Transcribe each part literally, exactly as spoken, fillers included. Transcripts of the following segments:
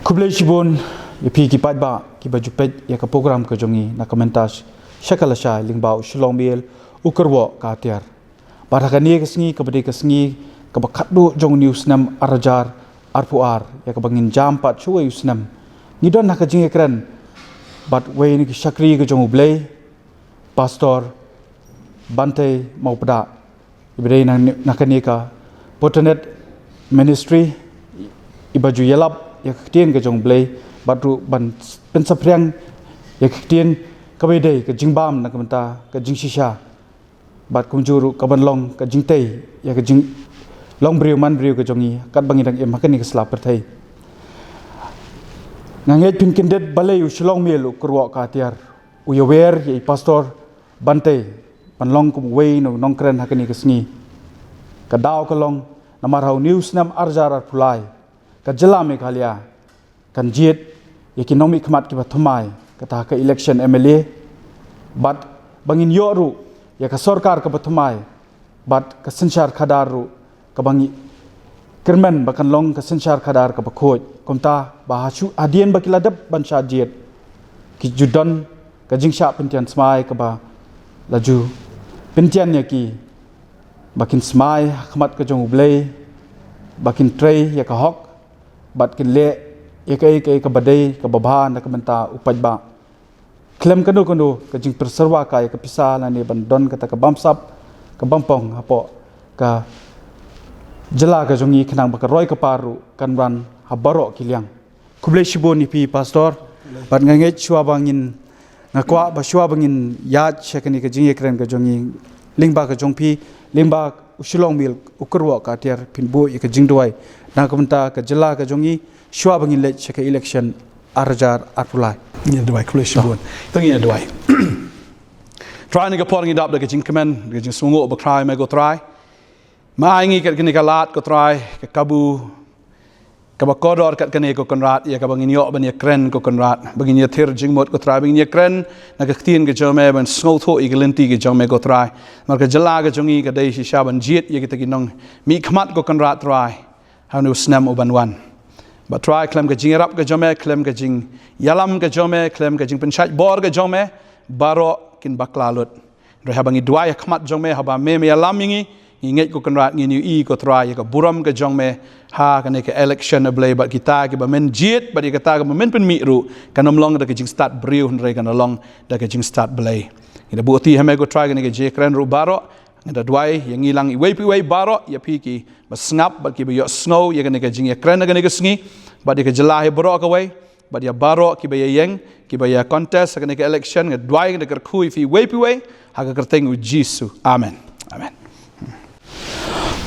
Khublei shibun ïa phi ki paidbah kiba ju peit ïa ka program ka jong ngi na ka mynta sha ka lashai lyngba u Shillong Mail u kyrwoh ka atiar. Bad ha kane ka sngi kaba dei ka sngi kaba khatduh jong u snem ar hajar arphew ar ïa kaba ngin jam pat shuwei u snem, ngi don ha ka jingïakren bad wei na ki shakri ka jong U Blei, Pastor Bantei Mawpdah, iba dei na, na kane ka Potanet Ministry, iba ju ïalap ïa ka ktien ka jong U Blei bad ruh ban pynsaphriang ïa ka ktien kaba dei ka jingbam na ka bynta ka jingshisha bad kumjuh ruh kaban long ka jingtei ïa ka jinglong briew man briew ka jong ngi katba ngi dang im ha kane ka sla pyrthei. Nga ngeit phin kyndit balei u Shillong Mail u kyrwoh ka atiar u ïawer ïa i Pastor Bantei ban long kum uwei na u nongkren ha kane ka sngi. Ka daw ka long namar ha une u snem ar hajar arphew lai ka jylla Meghalaya kan jied ïa ki nongmihkhmat kiba thymmai kata ka election M L A bad ba ngin ïoh ruh ïa ka sorkar kaba thymmai bad ka synshar khadar ruh kaba ngi kyrmen ba kan long ka synshar khadar kaba khuid. Kumta ba ha shu hadien ba ki la dep ban shah jied ki ju don ka jingshah pyntian smai kaba la ju pyntian ïa ki ba kin smai ha khmat ka jong U Blei, ba kin trei ïa ka hok bad kin leh ïa kaei kaei kaba dei kaba bha na ka bynta u paidbah. Khlem kano kano ka jingpyrshah ka ïa ka pisa lane ban don kata ka bamsap ka bampong hapoh ka jylla ka jong ngi khnang ba ka roi ka par ruh kan wan ha baroh ki liang. Khublei shibun ïa phi Pastor. Bad nga ngeit shuwa ba ngin, nga kwah ba shuwa ba ngin ïaid sha kane ka jingïakren ka jong ngi lyngba ka jong phi, lyngba u Shillong Mail u kyrwoh ka atiar phin buh ïa ka jingduwai na ka bynta ka jylla ka jong ngi shuwa ba ngin leit sha ka election ar hajar arphew lai. Ngin duwai, khublei shibun. Tang ngin duwai. Trai, ha kane ka por ngi dap da ka jingkmen, da ka jingsngewnguh ba khraw ïa me ko Trai. Ma ai ngi kat kane ka lad ko Trai, ka kabu kaba kordor kat kane ko Kynrad, ïa kaba ngin ïoh ban ïakren ko Kynrad, ba ngin ïathir jingmut ko Trai, ba ngin ïakren na ka ktien ka jong me, ban sngewthuh ïa ka lynti ka jong me ko Trai. Namar ka jylla ka jong ngi ka dei shisha ban jied ïa kita ki nongmihkhmat ko Kynrad Trai ha une u snem u ban wan. Bad Trai, khlem ka jingïarap ka jong me, khlem ka jingïalam ka jong me, khlem ka jingpynshait bor ka jong me, baroh kin bakla lut. Hynrei haba ngi duwai ha khmat jong me, haba me me ïalam ïa ngi, ngi ngeit ko Kynrad, ngin ïohi ko Trai ïa ka burom ka jong me ha kane ka election A Blei, bad kita kiba men jied bad ïa kita kiba men pynmih ruh kan ym long da ka jingstad briew hynrei kan long da ka jingstad Blei. Ngi da buh ïa ha me ko Trai kane ka jingïakren ruh baroh. Ngi da duwai ïa ngi lang iwei pa iwei baroh, ïa phi kiba sngap bad kiba ïohsngew ïa kane ka jingïakren ha kane ka sngi, bad ïa ka jylla hi baroh kawei, bad ïa baroh kiba ïa ïeng, kiba ïa contest ha kane ka election, nga duwai, nga da kyrkhu ïa phi iwei pa iwei ha ka kyrteng u Jisu. Amen. Amen.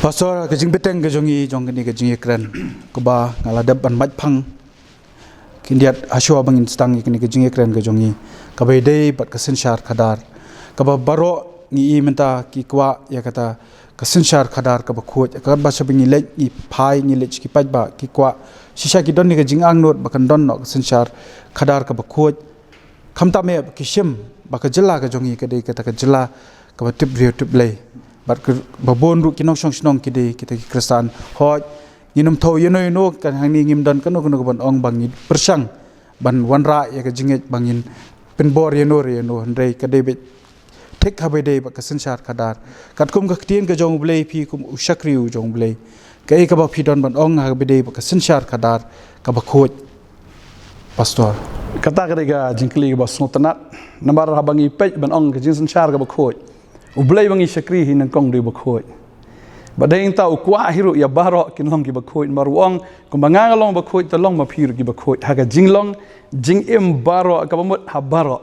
Pastor, ka jingbteng ka jong ngi jong kane ka jingïakren kaba nga la dep ban mait phang khyndiat ha shuwa ba ngin sdang ïa kane ka jingïakren ka jong ngi, kaba ïadei bad ka synshar khadar, kaba baroh ngi i mynta ki kwah ïa kata ka synshar khadar kaba khuid, kaba shaba ngi leit ngi phai ngi leit ki paidbah ki kwah shisha, ki don ïa ka jingangnud ba kan don noh ka synshar khadar kaba khuid. Khamtam eh ba ki shim ba ka jylla ka jong ngi ka dei kata ka jylla kaba tip briew tip Blei. Bad kaba bun ruh ki nongshong shnong ki dei kita ki Khristan. Hooid, ngin ym thew ïano ïano, kan hangne ngim don kano kano kaban ong ba ngi pyrshang ban wanrah ïa ka jingngeit ba ngin pynbor ïano re ïano, hynrei ka dei beit thik haba ïadei bad ka synshar khadar. Katkum ka ktien ka jong U Blei, phi kum u shakri u jong U Blei, kaei kaba phi don ban ong haba ïadei bad ka synshar khadar kaba khuid, Pastor? Kata ka dei ka jingkylli kaba sngewtynnat. Namar haba ngi peit ban ong ka jingsynshar kaba khuid, U Blei ba ngi shakri hi nyngkong u dei uba khuid. Bad dei nangta u kwah hi ruh ïa baroh kin long kiba khuid. Namar u ong, kumba nga nga long ba khuid, te long ma phi ruh kiba khuid, ha ka jinglong jingim baroh kaba mut ha baroh.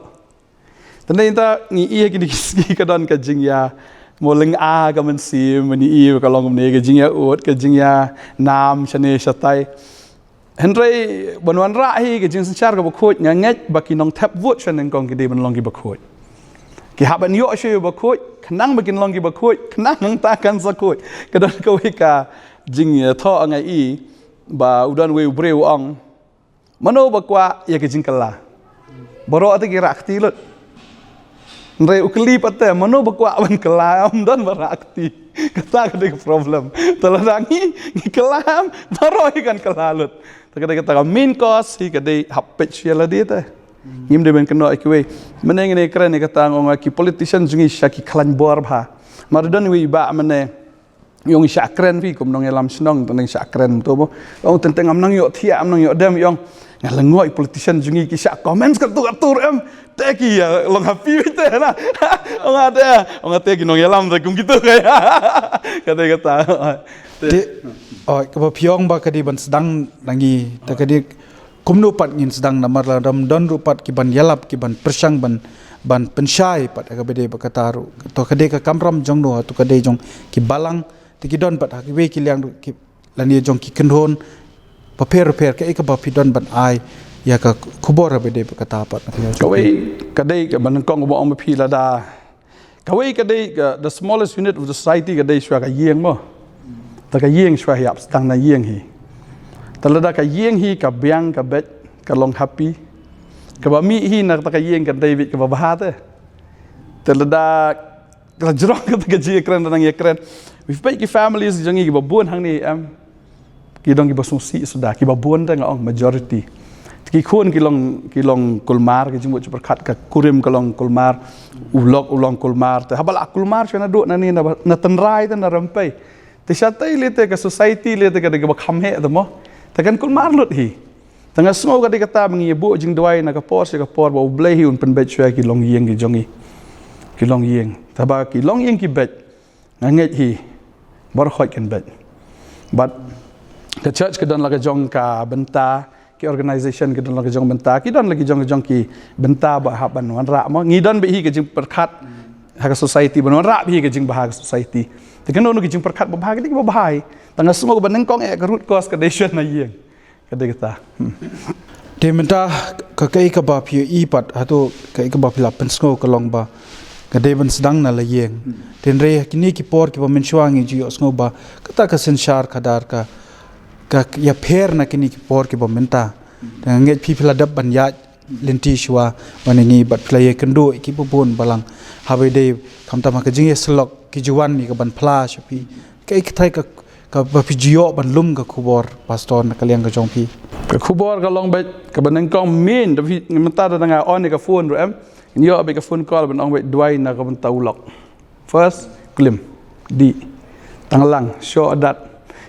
Te dei nangta ngi ïa kine ki sngi ka don ka jingïa, mo, lynga ka mynsiem, ngi ïa ka long kumne, ka jingïa ud, ka jingïa nam shane shatai. Hynrei ban wanrah hi ka jingsynshar kaba khuid, nga ngeit ba ki nongthep vote sha nyngkong ki dei ban long kiba khuid. Ki hap ban ïoh shuh ïa uba khuid, khnang ba kin long kiba khuid, khnang nangta kan sa khuid. Ka don kawei ka jingïathoh nga i ba u don uwei u briew u ong, mano ba kwah ïa ka jingkylla? Baroh te ki rah kti lut. Hynrei u kylli pat te, mano ba kwah ban kylla? Ym don ba rah kti. Kata ka dei ka problem. Te lada ngi, ngi kylla, baroh hi kan kylla lut. Te ka dei kata ka main cause hi ka dei hap peit shuwa ïa lade te. Ngim dei ban kynnoh ïa kiwei. Mynne ngi kren ïa kata, nga ong ki politician jong ngi shisha ki khlaiñ bor bha. Namar don iwei i bah mynne, ïa ong i shah kren phi kum nongïalam shnong, tang shah kren to mo. Ong teng teng, ngam nang ïoh thiah, ngam nang ïoh dem, ïa ong. Nga la ngeit politician jong ngi ki shah comments katto katto em. Te ki ïa long happy te na. Ong ade, ong ade ki nongïalam te kum kito ka ïa. Kata kata. Te, oh, kaba phi ong ba ka dei ban sdang na ngi, te ka dei kumno pat ngin sdang, namar lada ym don ruh pat ki ban ïalap, ki ban pyrshang, ban, ban pynshai pat ha kaba dei bad kata ruh. To ka dei ka kamram jong no, to ka dei jong ki balang, te ki don pat ha kiwei ki liang ruh ki, lane jong ki kynhun bapher bapher, kaei kaba phi don ban ai ïa ka khubor ha kaba dei bad kata pat na ka liang jong ki? Kawei ka dei kaba nyngkong kaba ong ma phi lada Kawei ka dei ka, the smallest unit of the society ka dei shuwa ka ïing mo. Te ka ïing shuwa hi ap sdang na ïing hi. Te lada ka ïing hi ka biang ka beit ka long happy. Kaba mih hi na kata ka ïing kan dei beit kaba bha te. Te lada ka jrong kata ka jingïakren, nang ïakren. Phi peit ki families jong ngi kiba bun hangne em. Ki don kiba sngewsih suda, kiba bun te nga ong majority. Ki khun ki long, ki long kulmar, ki jingmut jingpyrkhat ka kurim ka long kulmar, u lok u long kulmar. Te haba la kulmar shuwa naduh nangne na, na tynrai te na rympei. Te shatei lei te ka society lei te ka dei kaba kham heh te mo. Te kan kulmar lut hi. Te nga sngew ka dei kata ba ngi ïa buh jingduwai na ka por sha ka por ba U Blei hi un pynbeit shuwa ki longïing ki jong ngi. Ki longïing. Te haba ki longïing ki beit. Nga ngeit hi baroh khoit kan beit. But ka church ka don la ka jong ka bynta, ki organization ka don la ka jong bynta, ki don la ki jong ka jong ki bynta ba hap ban wanrah mo. Ngi don beit hi ka jingpyrkhat ha ka society, ban wanrah beit hi ka jingbha ha ka society. Te kano kano ki jingpyrkhat babha, ki dei kiba bha hi. Te nga sngew kaba nyngkong eh ka root cause ka dei shuwa na ïing. Ka dei kata. Hmm. Te mynta ka, kaei kaba phi ïohi pat, hato kaei kaba phi la pynsngew ka long ba ka dei ban sdang na la ïing. Hmm. Te hynrei kine ki por kiba mynshuwa ngi ju ïohsngew ba kata ka synshar khadar ka, ka ïapher na kine ki por kiba mynta. Hmm. Te nga ngeit phi, phi la dep ban ïaid lynti shuwa bad ngi bad phi la ïakynduh ïa kiba bun balang. Haba dei khamtam ha ka jingïasyllok ki ju wan ïa ka ban phla sha phi. Kaei kathie ka, kaba phi ju ïoh ban lum ka khubor, Pastor, na ka liang ka jong phi? Ka khubor ka long beit kaba nyngkong, mynta da nga on ïa ka phone ruh em, ïoh beit ka phone call ban ong beit duwai na ka bynta u lok. First, klim, dih, tang lang, shoh dat.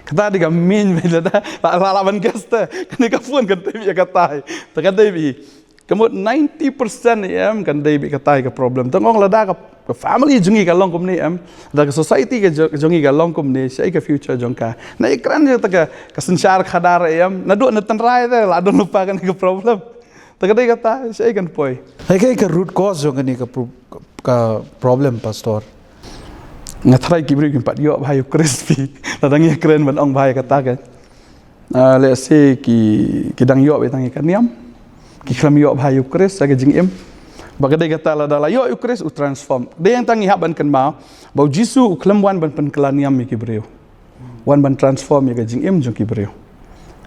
Kata dei ka main beit, lada la, la, la ban guess te, kane ka phone kan tip ïa kata hi. Te ka dei beit hi. Ka mut ninety percent em kan dei beit katai ka problem. Tang ong lada ka, ka family jong ngi ka long kumne em, lada ka society ka jo-, jong ngi ka long kumne, shaei ka future jong ka? Na ïakren ïa kata ka, ka synshar khadar em, naduh na tynrai te la don lypa kane ka problem. Te ka dei kata, shaei kan poi? Hai, kaei ka root cause jong kane ka pro-, ka problem, Pastor? Nga tharai ki briew kim pat ïoh bha ïa u Khrist phi. Lada ngi ïakren ban ong bha ïa kata ka. Ah, let's say ki, ki dang ïoh beit tang ïa ka niam. Ki khlem ïoh bha ïa u Khrist ha ka jingim. Ba ka dei kata lada la ïoh ïa u Khrist u transform. Dei hangta ngi hap ban kynmaw ba u Jisu u khlem wan ban pynkylla niam ïa ki briew. Wan ban transform ïa ka jingim jong ki briew.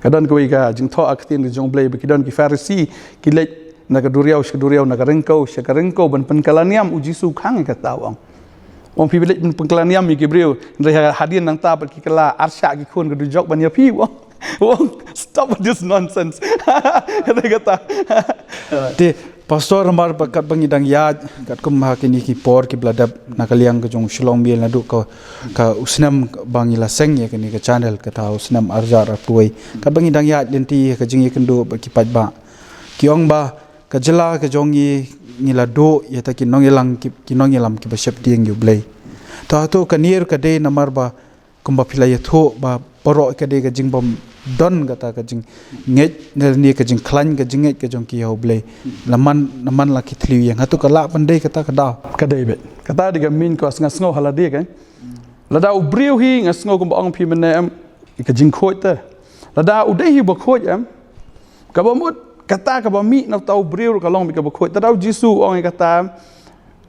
Ka don kawei ka jingthoh ha ka ktien ka jong U Blei ba ki don ki Pharisi ki leit na ka duriaw sha ka duriaw, na ka ryngkew sha ka ryngkew ban pynkylla niam, u Jisu u khang ïa kata, u ong. U ong phi leit ban pynkylla niam ïa ki briew, hynrei ha-, hadien nangta pat ki kylla, arshah ki khun ka dujok ban ïa phi, u ong. U ong, stop with this nonsense. Kata kata. Te, Pastor, namar ba katba ngi dang ïaid, katkum ha kine ki por kiba la dep, na ka liang ka jong u Shillong Mail naduh ka, ka u snem ba ngi la seng ïa kane ka channel, kata u snem arhajar arphew wei. Katba ngi dang ïaid lynti ha ka jingïakynduh bad ki paidbah, ki ong ba ka jylla ka jong ngi, ngi la duh ïa kita ki nongïalam ki, ki nongïalam kiba sheptieng ïa U Blei. Te hato kane ruh ka dei namar ba kumba phi la ïathuh ba baroh ka dei ka jingbym don kata ka jingngeit, ne, ne ka jingkhlaiñ, ka jingngeit ka jong ki ïa U Blei. La man, la man la ki thliew ïing. Hato ka lah ban dei kata ka daw? Ka dei beit. Kata dei ka main cause, nga sngew ha lade ka. Lada u briew hi, nga sngew kumba ong phi mynne em, ka jingkhuid te. Lada u dei hi bakhuid em, kaba mut kata kaba mih na uta u briew ruh ka long beit kaba khuid. Te lada u Jisu u ong ïa kata em,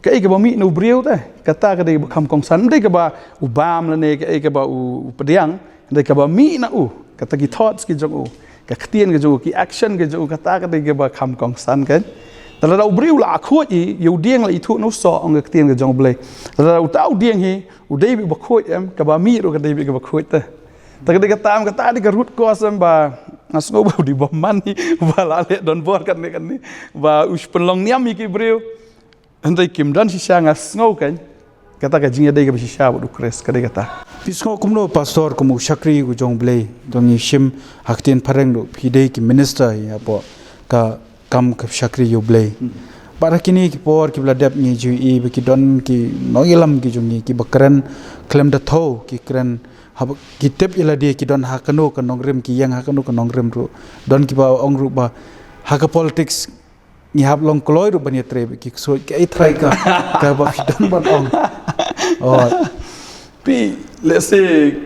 kaei kaba mih na u briew te, kata ka dei kaba kham kongsan. Ym dei kaba u bam lane kaei kaba u, u pdiang, dei kaba mih na u, kata ki thoughts ki jong u, ka ktien ka jong u, ki action ka jong u, kata ka dei kaba kham kongsan kan. Te lada u briew la khuid hi, ïa u dieng la ithuh na u soh, ong ka ktien ka jong U Blei. Lada uta u dieng hi u dei beit ba khuid em, kaba mih ruh ka dei beit kaba khuid te. Te ka dei kata em, kata dei ka root cause em ba nga sngew ba u dei bymman hi ba la leh donbor kane kane, ba u pynlong niam ïa ki briew. Hynrei kim don shisha, nga sngew kan kata ka jingïadei kaba shisha bad U Khrist, ka dei kata. Phi sngew kumno, Pastor, kum u shakri u jong U Blei? Dang ngi shim ha ka ktien phareng ruh, phi dei ki minister ïa pdeng ka kam ka shakri ïa U Blei. Bad ha kine ki por kiba la dep ngi ju i ba ki don ki nongïalam ki jong ngi kiba kren khlem da thew, ki kren haba ki tip ïa lade ki don ha kano ka nongrim, ki ïeng ha kano ka nongrim ruh. Don kiba ong ruh ba ha ka politics ngi hap long kloi ruh ban ïatrei bad ki ksuid, kaei trai ka kaba phi don ban ong? Oh. Phi, let's say,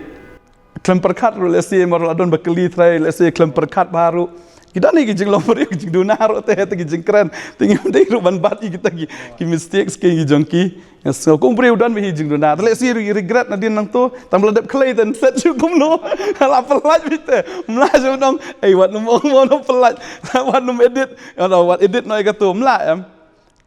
khlem pyrkhat ruh, let's say, mar la don ba kylli trai, let's say, khlem pyrkhat bha ruh, ki don hi ki jinglong briew, ki jingduna ruh te, te ki jingkren, te ngim dei ruh ban bat ïa kita ki, ki mistakes ki, ki jong ki. Nga sngew kum briew don beit hi jingduna. Te let's say, re-, regret nadien nangto, tang ba la dep khlei te, set shu kumno. La pyllait beit te. Mla shu nong, ei, wat nym ong mo, nym pyllait. Wat nym edit. Wat edit noh ïa kato, mla em.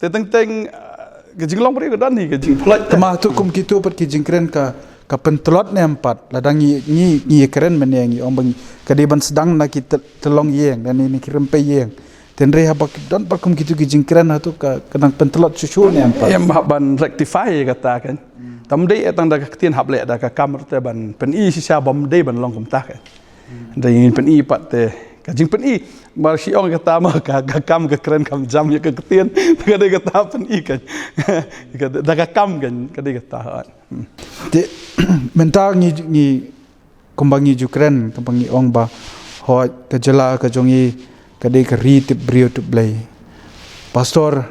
Te teng teng, uh, ka jinglong briew ka don hi, ka jingpyllait. Te ma tu kum kitu pat ki jingkren ka, ka pyntlot ne em pat. Lada ngi, ngi, ngi kren mynne ngi ong ba ngi, ka dei ban sdang na ki te-, te longïing, na ki rympei ïing. Te hynrei haba ki don pat kum kitu ki jingkren, hato ka, ka nang pyntlot shuh shuh ne em pat? Em, hap ban rectify ïa kata kan. Tam dei, eh, tang da ka ktien, hap leh da ka kam ruh te ban pyni shisha, bym dei ban long kumta kan. Dei ngin pyni pat te ka jingpyni. Mar shi ong kata ma ka, ka kam ka kren kam jam ïa ka ktien. Ka dei kata pyni kan. Ka dei, da ka kam kan, ka dei kata. Hmm. Te mynta ngi, ngi kumba ngi ju kren, kumba ngi ong ba, hooid, ka jylla ka jong ngi ka dei ka ri tip briew tip Blei. Pastor,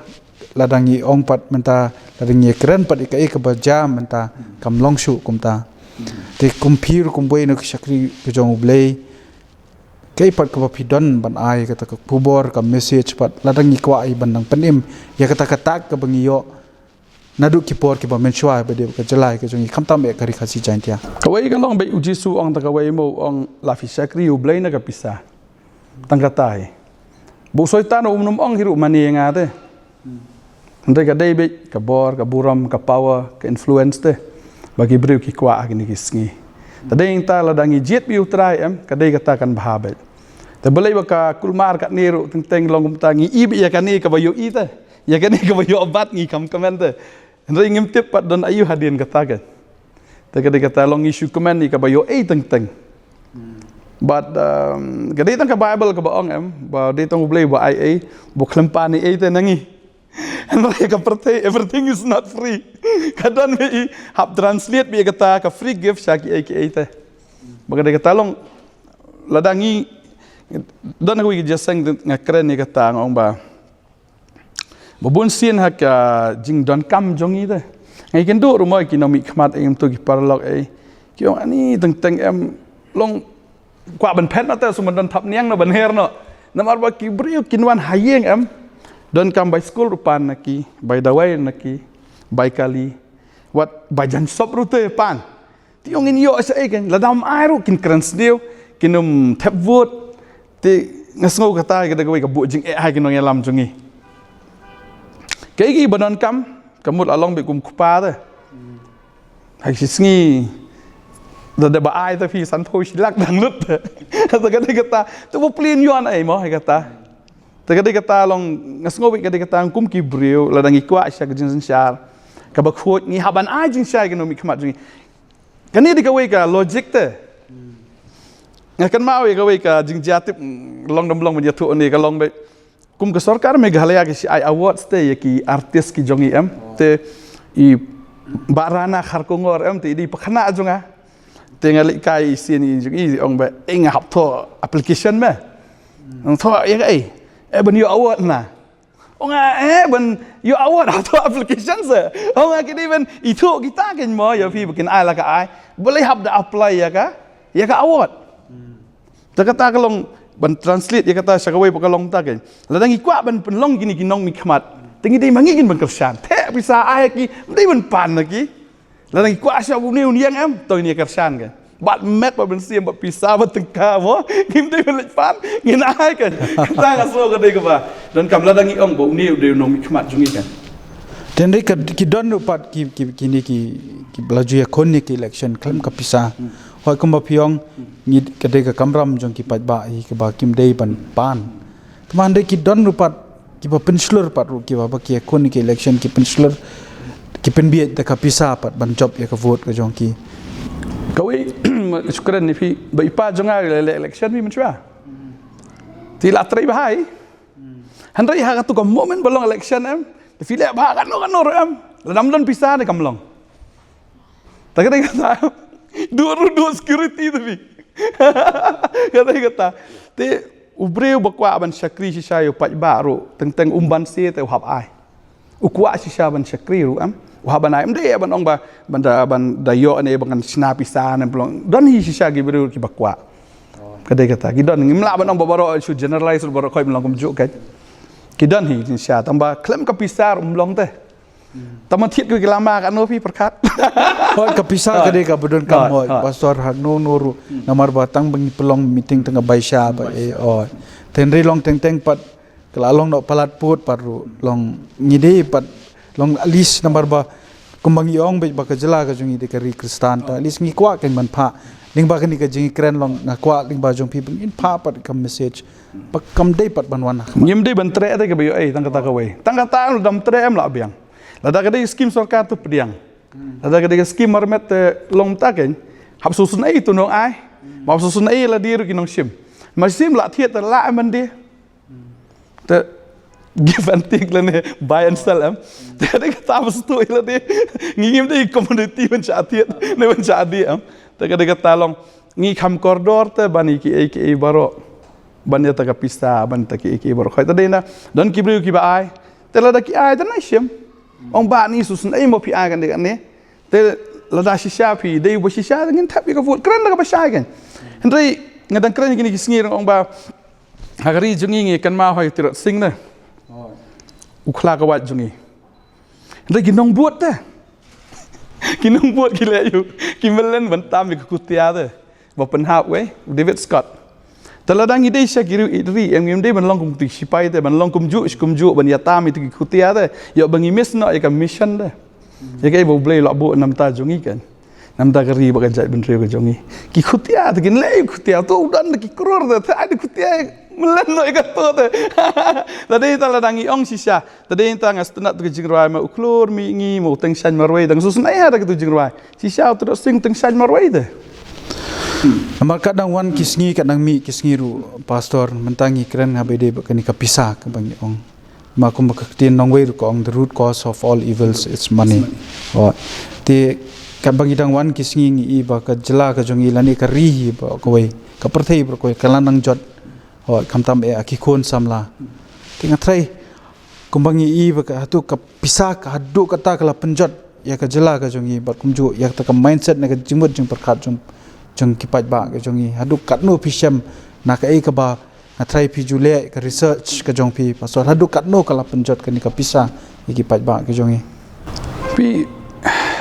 lada ngi ong pat mynta, lada ngi kren pat ïa kaei kaba jia mynta, kam long shuh kumta. Te kum phi ruh kum uwei na ki shakri ka jong U Blei, kaei pat kaba phi don ban ai, kata ka khubor, ka message pat, lada ngi kwah hi ban nang pynim ïa kata ka tak kaba ngi ïoh naduh ki por kiba mynshuwa ba dei ka jylla ka jong ngi, khamtam eh ka Ri Khasi Jaiñtia. Kawei ka long beit, U Jisu ong, ta kawei mo, ong, la phi shakri U Blei na ka pisa. Tang kata hi. Ba u Soitan um nym ong hi ruh mane ïa nga te. Hynrei ka dei beit ka bor, ka burom, ka power, ka influence te ba ki briew ki kwah ha kine ki sngi. Te dei, nangta lada ngi jied beit ïa U Trai em, ka dei kata kan bha beit. Te balei ba ka kulmar katne ruh teng teng long kumta, ngi i beit ïa kane kaba ïohi te. Ïa kane kaba ïoh bat ngi kam kmen te. Hynrei ngim tip pat don aïu hadien kata kan. Te ka dei kata long ngi shu kmen ïa kaba ïoh ei teng teng. But, um, ka dei tang ka Bible kaba ong em, ba dei tang U Blei ba ai ei, ba khlem pan ei ei te na ngi. Hynrei ka pyrthei, everything is not free. Ka don beit, hap translate beit kata ka free gift sha ki ei ki ei te. Ba ka dei kata long, lada ngi, don kawei ka jingïaseng nga kren ïa kata, nga ong ba ba bun sien ha ka jingdonkam jong ngi te, ngi kynduh ruh mo ki nongmihkhmat, em, to ki paralok, eh, ki ong ani teng teng em, long kwah ban phet noh te, shu ban don thapniang noh, ban her noh. Namar ba ki briew kin wan ha ïing em, donkam bai skul ruh pan na ki, bai dawai na ki, bai kali, wat bai jan sop ruh te pan. Te ong ngin ïoh shaei kan, lada ym ai ruh kin kren sniew, kin ym thep vote. Te nga sngew kata ka dei kawei ka buh jingeh ha ki nongïalam jong ngi. Kaei kiba donkam, ka mut la long beit kum kpa te. Ha ki sngi da dei ba ai te phi sanphew shi lak dang lut te. Te ka dei kata, te ba plie ïoh ei mo ha kata. Te ka dei kata long, nga sngew beit ka dei kata kum ki briew, lada ngi kwah sha ka jingsynshar kaba khuid, ngi hap ban ai jingshai ki nongmihkhmat jong ngi. Kane dei kawei ka logic te. Nga kynmaw ïa kawei ka jingjia tip, mm, long dang long ban ïathuh ne, ka long beit kum ka sorkar Meghalaya ka shu ai awards te ïa ki artist ki jong ngi em. Te i Bah Rana Kharkongor em, te i dei pakhynnah jong nga. Te nga leit kai i sien i jong i, ong ba, eh, nga hap thoh application me. Nga thoh ïa kaei? Eh, ban ïoh award na. Ong nga, eh, ban ïoh award, hap thoh application se. Ong nga, ki dei ban ithuh kita kan mo, ïa phi ba kin ai la ka ai. Balei hap da apply ïa ka, ïa ka award. Te kata ka long ban translate ïa kata sha kawei pat ka long ta kan. Lada ngi kwah ban pynlong kine ki nongmihkhmat, te ngi dei ma ngi kin ban kyrshan. Theh pisa ai ki, ym dei ban pan na ki. Lada ngi kwah sha une u ïing em, to ngin ïa kyrshan kan. Bad met bad mynsiem bad pisa bad tyngka mo. Ngim dei ban leit pan, ngin ai kan. Kata nga sngew ka dei kaba donkam lada ngi ong ba une u dei u nongmihkhmat jong ngi kan. Tynrai ka ki don ruh pat ki ki kine ki ki ba la ju ïakhun ïa ki election khlem ka pisa. Hooid kumba phi ong ngi ka dei ka kamram jong ki paidbah hi kaba kim dei ban pan. Tangba hynrei ki don ruh pat kiba pynshlur pat ruh kiba ba ki ïakhun ïa ki election ki pynshlur ki pynbiej da ka pisa pat ban jop ïa ka vote ka jong ki. Kawei ka shu kren ïa phi ba i pa jong nga i la leh election phi mynshuwa. Te i la trei bha hi. Hynrei ha katu ka moment ba long election em, te phi leh bha katno katno ruh em, lada ym don pisa ne kam long. Te ka dei kata, duh ruh duh security te phi. Ka dei kata. Te u briew ba kwah ban shakri shisha ïa u paidbah ruh teng teng um banse te u hap ai. U kwah shisha ban shakri ruh em, u hap ban ai. Ym dei ban ong ba ban da ban da ïoh ne ba ngan shna pisa ne pynlong. Don hi shisha ki briew kiba kwah. Ka dei kata ki don, ngim lah ban ong ba baroh shu generalize ruh baroh khoit ban long kumjuh kan. Ki don hi shisha tangba khlem ka pisa ruh ym long te. Tang ban thied ki lama katno phi pyrkhat. Hooid ka pisa ka dei kaba donkam hooid, hooid. Pastor, ha kano kano ruh. Namar ba tang ba ngi pynlong meeting tang ka baisha ba eh hooid. Te hynrei long teng teng pat ka la long noh palat pud pat ruh long ngi dei pat long at least namar ba kumba ngi ong beit ba ka jylla ka jong ngi dei ka ri Khristan te at least ngi kwah kan ban phah. Lyngba kane ka jingkren long nga kwah lyngba jong phi ba ngin phah pat ka message. Ba kam dei pat ban wan ha khmat. Ngim dei ban treh te kaba ïoh ei tang kata kawei. Tang kata lada ym treh em lah biang. Lada ka dei skim sorkar te pdiang. Lada ka dei ka skim marmet te long mynta kan. Hap sngewsynei tu nong ai. Hap sngewsynei lade ruh ki nongshim. Mar shim lah thied te lah em ban dei. Te give and take lane buy and sell em. Te ka dei kata ba sngewthuh lade. Ngi ngim dei commodity ban shah thied ne ban shah dei em. Te ka dei kata long ngi kham kordor te ban ïa kiei kiei baroh. Ban ïa ta ka pisa ban ïa ta kiei kiei baroh. Hooid te dei na don ki briew kiba ai. Te lada ki ai te na shim. Ong ba ni sngewsynei mo phi ai kane kane. Te lada shisha phi dei ba shisha te ngin thep ïa ka vote kren da kaba shai kan. Hynrei nga dang kren ïa kine ki sngi ruh ong ba ha ka ri jong ngi ngi kynmaw ha u Tirot Sing ne. U khla ka wait jong ngi. Hynrei ki nongbud te. Ki nongbud ki leh ïa u ki mlien ban tam ïa ka khutia te. Ba pynhap wei u David Scott. Te lada ngi dei sha ki riew ïeit ri em ngim dei ban long kum ki sipai te ban long kumjuh shi kumjuh ban ïatam ïa ki khutia te. Ïoh ba ngi miss noh ïa ka mission te. Ïa kaei ba U Blei u la buh na bynta jong ngi kan. Na bynta ka ri bad ka jaitbynriew ka jong ngi. Ki khutia te kin leh ïa u khutia te u don da ki klur te te ai da khutia. Mlien noh ïa kato te. Te dei ta lada ngi ong shisha. Te dei ta nga sngewtynnat tu ka jingrwai ma u klur mih ngi ma u Tyngshaiñ Marwei te nga sngewsynei ha da katu jingrwai. Shisha u Tirot Sing Tyngshaiñ Marwei te. Namar ka dang wan ki sngi ka dang mih ki sngi ruh pastor mynta ngi kren ha ba ïadei bad kane ka pisa kaba ngi ong. Ma kumba ka ktien nongwei ruh ka ong the root cause of all evils is money. Te katba ngi dang wan ki sngi ngi i ba ka jylla ka jong ngi lane ka ri hi ba kawei ka pyrthei ba kawei ka la nang jot. Hooid khamtam eh ha ki khun samla. Te nga tharai kumba ngi i ba ka hato ka pisa ka haduh kata ka la pynjot ïa ka jylla ka jong ngi bad kumjuh ïa kata ka mindset ne ka jingmut jingpyrkhat jong jong ki paidbah ka jong ngi haduh katno phi shem na kaei kaba nga tharai phi ju leh ka research ka jong phi pastor haduh katno ka la pynjot kane ka pisa ïa ki paidbah ka jong ngi. Phi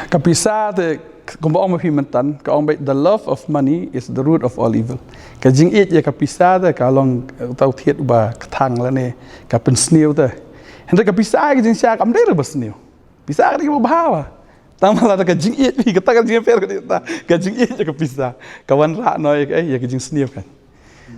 ka pisa te kumba ong ma phi mynta ka ong ba the love of money is the root of all evil. Ka jingïeit ïa ka pisa te ka long uta u thied uba kthang lane ka pynsniew te. Hynrei ka pisa ka jingshisha kam dei ruh ba sniew. Pisa ka dei kaba bha ba. Tang ba lada ka jingïeit phi kata ka jingïapher ka dei kata ka jingïeit ïa ka pisa. Ka wanrah noh ïa ka eh ïa ka jingsniew kan.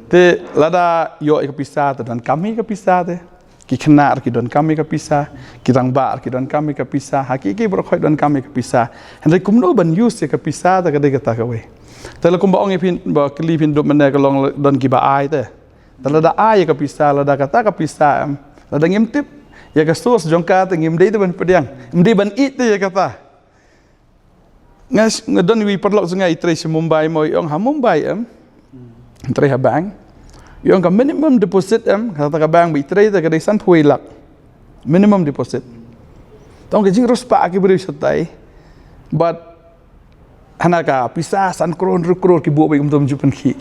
Te lada ïoh ïa ka pisa te donkam ïa ka pisa te. Ki khynnah ruh ki donkam ïa ka pisa, ki rangbah ruh ki donkam ïa ka pisa, ha kiei kiei baroh khoit donkam ïa ka pisa. Hynrei kumno ban use ïa ka pisa te ka dei kata kawei. Te la kumba ong ïa phi ba kylli phi dup mynne ka long don kiba ai te. Te lada ai ïa ka pisa lada kata ka pisa em lada ngim tip ïa ka source jong ka te ngim dei te ban pdiang. Ngim dei ban ïeit te ïa kata. Nga nga don iwei i paralok jong nga i trei sha Mumbai mo i ong ha Mumbai em. I trei ha bank. I ong ka minimum deposit em ha kata ka bank ba i trei te ka dei sanphew wei lak. Minimum deposit. Te ong ka jingriewspah ki briew shatai. Bad hana ka pisa san klur hynriew klur ki buh ba i kumta ym ju pynkhih.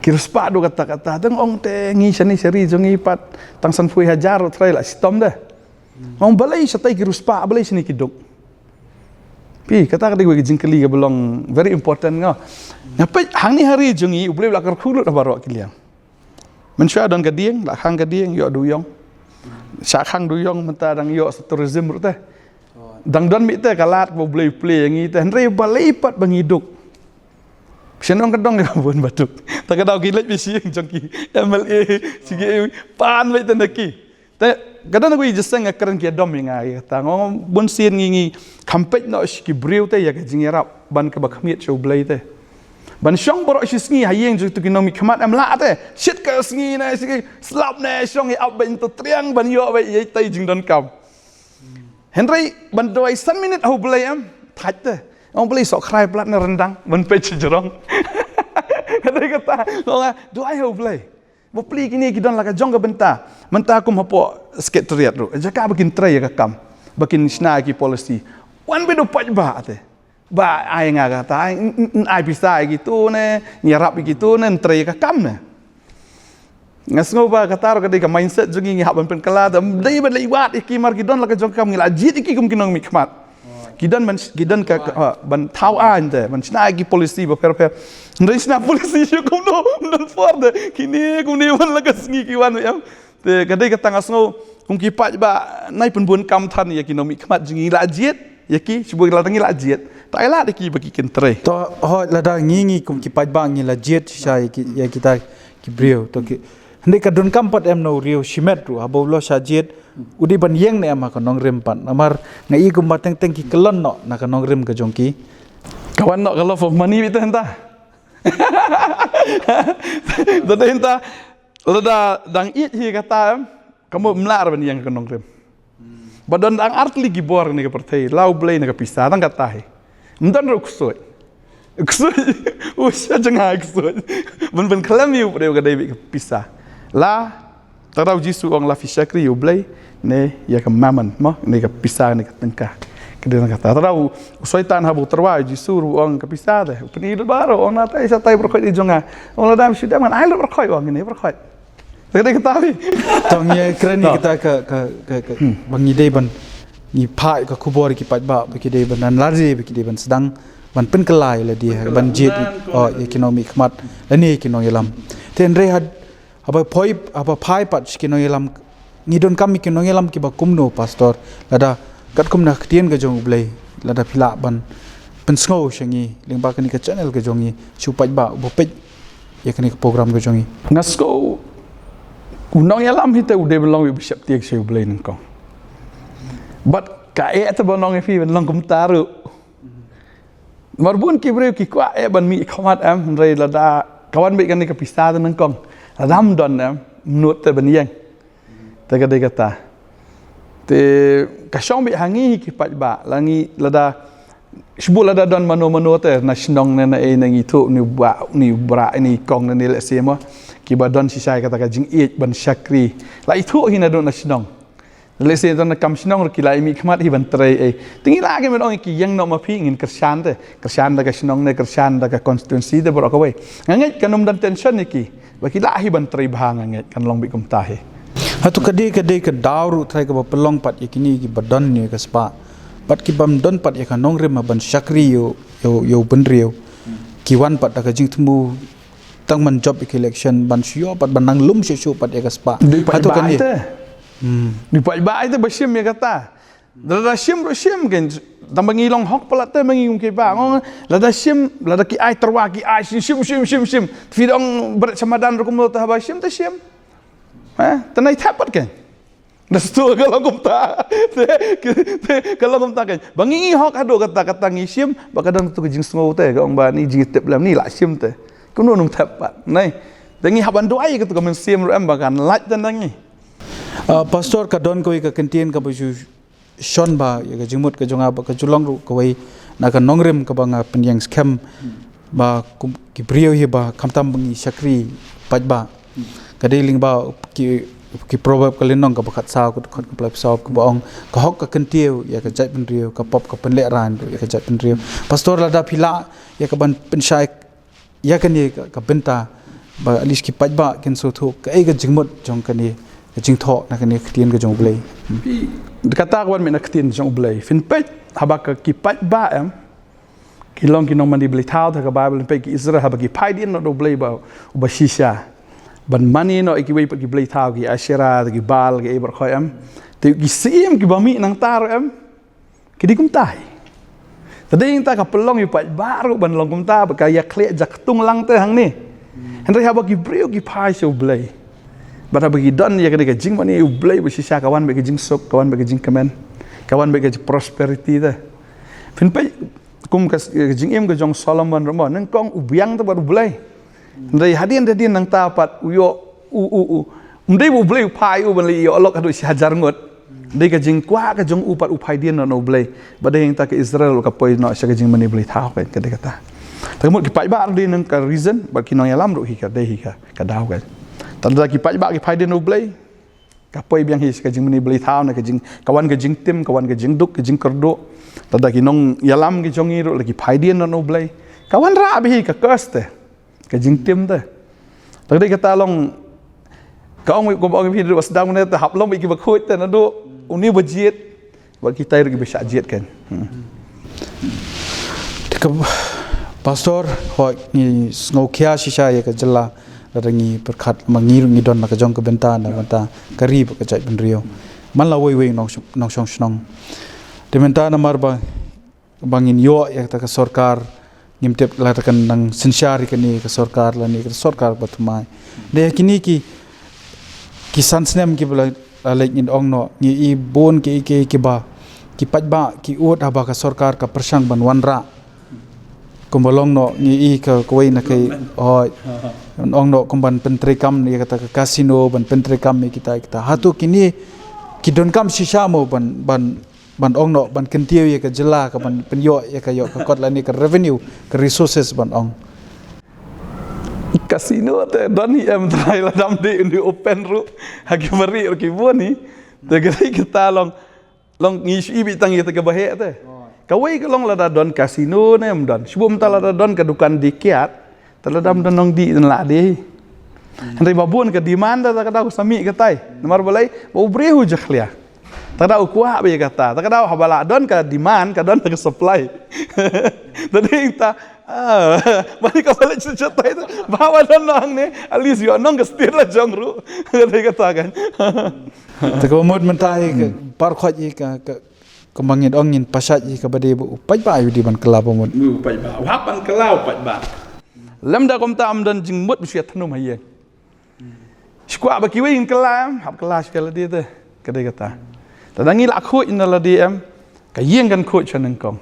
Ki riewspah duh kata kata te nga ong te ngi shane sha ri jong ngi pat tang sanphew wei hajar ruh trai la shitom de. Nga ong balei shatai ki riewspah balei shane ki duk. Phi, kata ka dei ka jingkylli kaba long very important nga. Nga peit hangne ha ri jong ngi, U Blei u la kyrkhu lut ha baroh ki liang. Mynshuwa don ka dieng, la khang ka dieng, ïoh duyong. Shah khang duyong, mynta dang ïoh sa tourism ruh te. Dang don mih te ka lad ba U Blei u plie ïa ngi te, hynrei balei pat ba ngi duk. Shen ong ka dong ïa bun ba duk. Ta ka daw ki leit bishing jong ki M L A, shi ki pan beit te na ki. Te ka don kawei ka jingseng nga kren ki Adam ïa nga ïa kata, nga ong bun sien ngi ngi kham peit noh sha ki briew te ïa ka jingïarap ban kaba khmied sha U Blei te. Ban shong baroh shi sngi ha ïing jong kito ki nongmihkhmat em lah te. Shit ka sngi ne, shi ki slap ne, shong ïa ap beiñ to triang ban ïoh beit ïa tai jingdonkam. Hynrei ban duwai san minit ha U Blei em, thait te. Ong Blei, sohkhrai palat na ryndang ban peit sha jrong. Hynrei kata, ong nga, duwai ha U Blei. Ba plie kine ki don la ka jong ka bynta. Mynta kum hapoh Secretariat ruh, jaka ba kin trei ïa ka kam, ba kin shna ïa ki policy, wan beit u paidbah te. Ba ai nga kata, ai, n- n- n- ai pisa ïa kito ne, ïarap ïa kito ne, trei ïa ka kam ne. Nga sngew ba kata ruh ka dei ka mindset jong ngi, ngi hap ban pynkylla, da dei ban leit wad ïa ki mar ki don la ka jong ka kam, ngi la jied ïa ki kum ki nongmihkhmat. Ki don ban, ki don ka, ka, ha, ban thaw aiñ te, ban shna ïa ki policy bapher bapher. Hynrei shna policy shuh kumno, ym don por te. Kine kumne wan la ka sngi ki wan em. Te ka dei kata nga sngew kum ki paidbah, nai pynbun kam than ïa ki nongmihkhmat jong ngi, la jied ïa ki, shibun la tang ngi la jied. Ta ai lad ïa ki ba ki kin trei. To, hooid, lada ngi ngi kum ki paidbah ngi la jied shisha ïa ki, ïa kita ki briew. To ki, hynrei ka donkam pat em na u riew shimet ruh, haba u la shah jied, u dei ban ïeng ne em ha ka nongrim pat. Namar nga i kumba teng teng ki kyllon noh na ka nongrim ka jong ki. Ka wan noh ka love of money beit te hynta. Te dei hynta, lada dang ïeit hi kata em, ka mut ym lah ban ïeng ha ka nongrim. Ba don dang ar tylli ki bor ne ka pyrthei, la U Blei ne ka pisa, tang kata hi. Ym don ruh ksuid. Ksuid, u sha jong nga ksuid. Ban pynkhlem ïa u briew ka dei beit ka pisa. La, tang da U Jisu u ong la phi shakri ïa U Blei ne ïa ka mammon, mo, ne ka pisa ne ka tyngka. Ka dei tang kata. Tang da u, u Soitan haba u tyrwa ïa U Jisu ruh u ong ka pisa te. U pyni lut baroh, u ong natai shatai baroh khoit dei jong nga. U ong lada phi shu dem ngan ai lut baroh khoit, u ong kine baroh khoit. Te ka dei kata hi. To ngi kren ïa kata ka, ka, ka, ka, ba ngi dei ban, ngi phah ka khubor ïa ki paidbah, ba ki dei ban nang lade, ba ki dei ban sdang ban pynkylla ïa lade, ban jied, oh, ïa ki nongmihkhmat lane ki nongïalam. Te hynrei ha, haba phai, haba phai pat sha ki nongïalam, ngi donkam ïa ki nongïalam kiba kumno, Pastor? Lada katkum na ka ktien ka jong U Blei, lada phi lah ban pynsngew sha ngi lyngba kane ka channel ka jong ngi, sha u paidbah uba peit ïa kane ka program ka jong ngi. Nga sngew u nongïalam hi te u dei ban long uba sheptieng sha U Blei nyngkong. Bad kaei te ban long ïa phi ban long kumta ruh. Namar bun ki briew ki kwah eh ban mihkhmat em, hynrei lada ka wan beit kane ka pisa te nyngkong, lada ym don em, ym nud te ban ïeng. Te ka dei kata. Te ka shong beit ha ngi hi ki paidbah, la ngi lada, shibun lada don mano mano te na shnong ne na ei ne, ngi thuh ne u bah ne u brah ne i kong ne ne lehse mo, kiba don shisha ïa kata ka jingïeit ban shakri. La ithuh hi naduh na shnong. Lehse don na kam shnong ruh ki la ïa mihkhmat hi ban trei ei. Te ngi la, ki men ong ki ïeng noh ma phi, ngin kyrshan te. Kyrshan da ka shnong ne, kyrshan da ka constituency te baroh kawei. Nga ngeit kan ym don tension ïa ki. Ba ki lah hi ban trei bha, nga ngeit kan long beit kumta hi. Hato ka dei, ka dei ka daw ruh trai kaba pynlong pat ïa kine kiba don ïa ka spah, bad kibym don pat ïa ka nongrim ban shakri ïa u, ïa u, ïa u bynriew. Ki wan pat da ka jingthmu tang ban jop ïa ka election, ban shu ïoh pat ban nang lum shuh shuh pat ïa ka spah. Dei paidbah te. Hmm. Dei paidbah te ba shim ïa kata. Lada shim ruh shim kein, tang ba ngi long hok palat te ma ngi kum ki paidbah. Ngong, lada shim, lada ki ai tyrwa ki ai shim, shim, shim, shim, shim. Phi dang bret sha madan ruh kumno te, haba shim te shim. Eh, te nai thep pat kein. Da sdang ka long kumta. Te, te, ka long kumta kein. Ba ngi hok haduh kata, kata ngi shim, ba ka don tu ka jingsngew te, ka ong ba ni jingtip lem ni la shim te. Kumno num thep pat. Nai. Te ngi hap ban duwai ka tu ka mynsiem ruh em ba kan lait te na ngi. Ah, Pastor, ka don kawei ka kyntien kaba ju shon ba ïa ka jingmut ka jong nga, ba ka ju long ruh kawei na ka nongrim kaba nga pynïeng skhem, ba kum ki briew hi ba khamtam ba ngi shakri paidbah. Ka dei lyngba ki, ki proverb ka lynnong kaba khatsaw, ka dkhot kaba laiphew saw, kaba ong, ka hok ka kyntiew ïa ka jaitbynriew, ka pop ka pynlehraiñ ïa ka jaitbynriew. Pastor, lada phi lah ïa ka ban pynshai ïa kane ka, ka bynta, ba at least ki paidbah kin sngewthuh kaei ka jingmut jong kane Ka jingthoh na kane ka ktien ka jong U Blei. Hmm. Kata ka wan mih na ka ktien jong U Blei. Phin peit haba ka ki paidbah em, ki long ki nongmane blei thaw, te ka Baibl peit ki Israel haba ki phai dien noh da U Blei ba, uba shisha. Ban mane noh ïa kiwei pat ki blei thaw, ki Asherah, ki Baal, ki ei baroh khoit em. Te ki syiem kiba mih nangta ruh em, ki dei kumta hi. Te dei hangta ka pynlong ïa u paidbah ruh ban long kumta, ba ka ïa khleh jaktung lang te hangne. Hynrei haba ki briew ki phai sha U Blei, bad haba ki don ïa kane ka jingmane ïa U Blei ba shisha, ka wan bad ka jingsuk, ka wan bad ka jingkmen, ka wan bad ka prosperity te. Phin peit kum ka, ka jingim ka jong Solomon ruh mo, nyngkong u biang te bad U Blei. Hynrei hadien hadien nangta pat u ïoh u, u, u. Ym dei ba U Blei u phai u ban leit ïoh lok haduh shi hajar ngut. Dei ka jingkwah ka jong u pat u phai dien noh na U Blei. Bad dei hangta ka Israel ka poi noh sha ka jingmane blei thaw, ka dei kata. Te ka mut ki paidbah ruh dei nang ka reason, bad ki nongïalam ruh hi ka dei hi ka, ka daw ka. Te lada ki paidbah ki phai dien na U Blei, ka poi biang hi sha ka jingmane blei thaw, na ka jing, ka wan ka jingtim, ka wan ka jingduk, ka jingkyrduh. Te lada ki nongïalam ki jong ngi ruh la ki phai dien noh na U Blei, ka wanrah bha hi ka curse te, ka jingtim te. Te dei kata long, ka ong, kumba ong phi ruh ba sdang ne te, hap long bad kiba khuid te, naduh une ba jied, bad kitai ruh kiba shah jied kan. Hmm. Te ka Pastor, hooid ngi sngewkhia shisha ïa ka jylla, lada ngi pyrkhat ma ngi ruh ngi don la ka jong ka bynta, na bynta ka ri bad ka jaitbynriew. Man la wei wei nong, nongshong shnong. Te mynta namar ba, ba ngin ïoh ïa kata ka sorkar, ngim tip lada kan nang synshar ïa kane ka sorkar lane ka sorkar ba thymmai. Te ïa kine ki, ki san snem kiba la, la leit ngin ong noh, ngi i bun ki, ki, kiba, ki paidbah ki ud haba ka sorkar ka pyrshang ban wanrah. Kumba long noh ngi i ka, kawei na ka, hooid. Ong noh kumban pyntreikam ïa kata ka casino, ban pyntreikam ïa kita, kita. Hato kine ki donkam shisha mo ban, ban, ban ong noh, ban kyntiew ïa ka jylla, ka ban pynïoh ïa ka, ïoh ka kot lane ka revenue, ka resources ban ong. Casino te don hi em trai, lada ym dei une u open ruh, ha ki mari ruh ki bun hi. Te ka dei kata long, long ngi shu i beit tang ïa kata kaba heh te. Kawei ka long lada don casino ne ym don. Shu bun mynta lada don ka dukan dih kiad, te lada ym don nongdih te lah dei. Hynrei ba bun ka demand te, te ka daw sa mih katai. Namar balei? Ba u briew u jakhlia. Te ka daw u kwah beit ïa kata. Te ka daw haba la don ka demand, ka don ka supply. Te dei ta, ah, ba ni ka ba leh shisha tai te. Ba, ba don noh hangne, at least ïoh nong ka state la jong ruh. Ka dei kata kan. Te kaba mut mynta hi ka, par khoit hi ka, ka, kumba ngin ong ngin pashait hi kaba dei ba u paidbah u dei ban kylla ba mut. U paidbah. U hap ban kylla u paidbah. Lymda kumta ym don jingmut ba shu ïa thnum ha ïing. Shu kwah ba kiwei kin kylla, hap kylla sha ka lade te. Ka dei kata. Lada ngi lah khuid na lade em, ka ïing kan khuid sha nyngkong.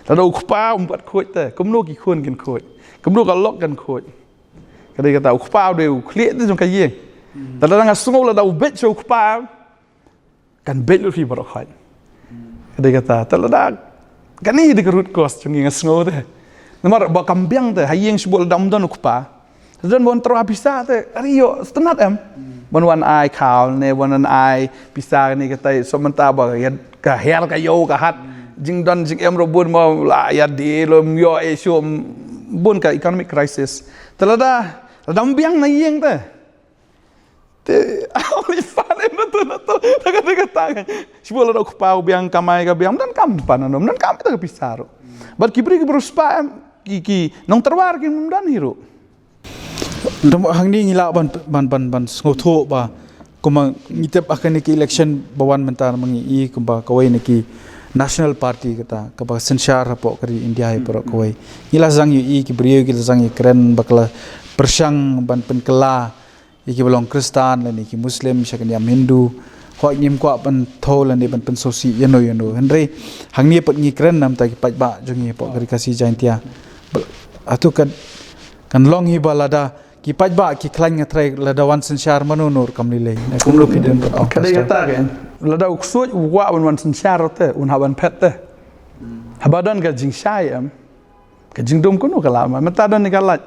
Lada u kpa um pat khuid te, kumno ki khun kin khuid? Kumno ka lok kan khuid? Ka dei kata, u kpa u dei u khlieh te jong ka ïing. Lada nga sngew lada u beit sha u kpa, kan beit lut phi baroh khoit. Ka dei kata, te lada, kane hi dei ka root cause jong ngi nga sngew te. Namar ba kam biang te, ha ïing shu bun lada ym don u kpa. Te don ban tyrwa pisa te, ari ïoh sngewtynnat em. Ban wan ai khaw ne, ban wan ai pisa ne, kata shu mynta ba ïa ka her ka ïew ka hat. Jingdon jingem ruh bun mo, la ïa dei lym ïoh, eh, shu bun ka economic crisis. Te lada, lada ym biang na ïing te. Te, ah, only fun em na tu, na tu. Ta ka, ta ka, ta ka. Shu bun lada u kpa u biang kamai ka biang, ym don kam pan, ym don kam ïa ka pisa ruh. Bad ki briew kiba riewspah em, ki, ki nongtyrwa ruh kim don hi ruh. Te hangne ngi lah ban, ban, ban, ban sngewthuh ba, kumba ngi tip ha kane ka election ba wan mynta ma ngi i kumba kawei na ki national party kata, kaba synshar hapoh ka ri India hi baroh kawei. Ngi la sdang ïohi ki briew ki la sdang ïakren ba ki la pyrshang ban pynkylla ïa kiba long Khristan lane ki Muslim sha ka niam Hindu. Hooid ngim kwah ban thew lane ban pynsngewsih ïano ïano. Hynrei hangne pat ngi kren na bynta ki paidbah jong ngi hapoh ka Ri Khasi Jaiñtia. Ba, hato kan, kan long hi ba lada ki paidbah ki khlaiñ nga trai lada wan synshar mano mano ruh kam lei lei. Na kumno phi don ban ong, Pastor? Ka dei kata kan. Lada u ksuid u kwah ban wan synshar te, un hap ban phet te. Haba don ka jingshai em, ka jingdum kumno ka lah wan? Mynta don ïa ka light.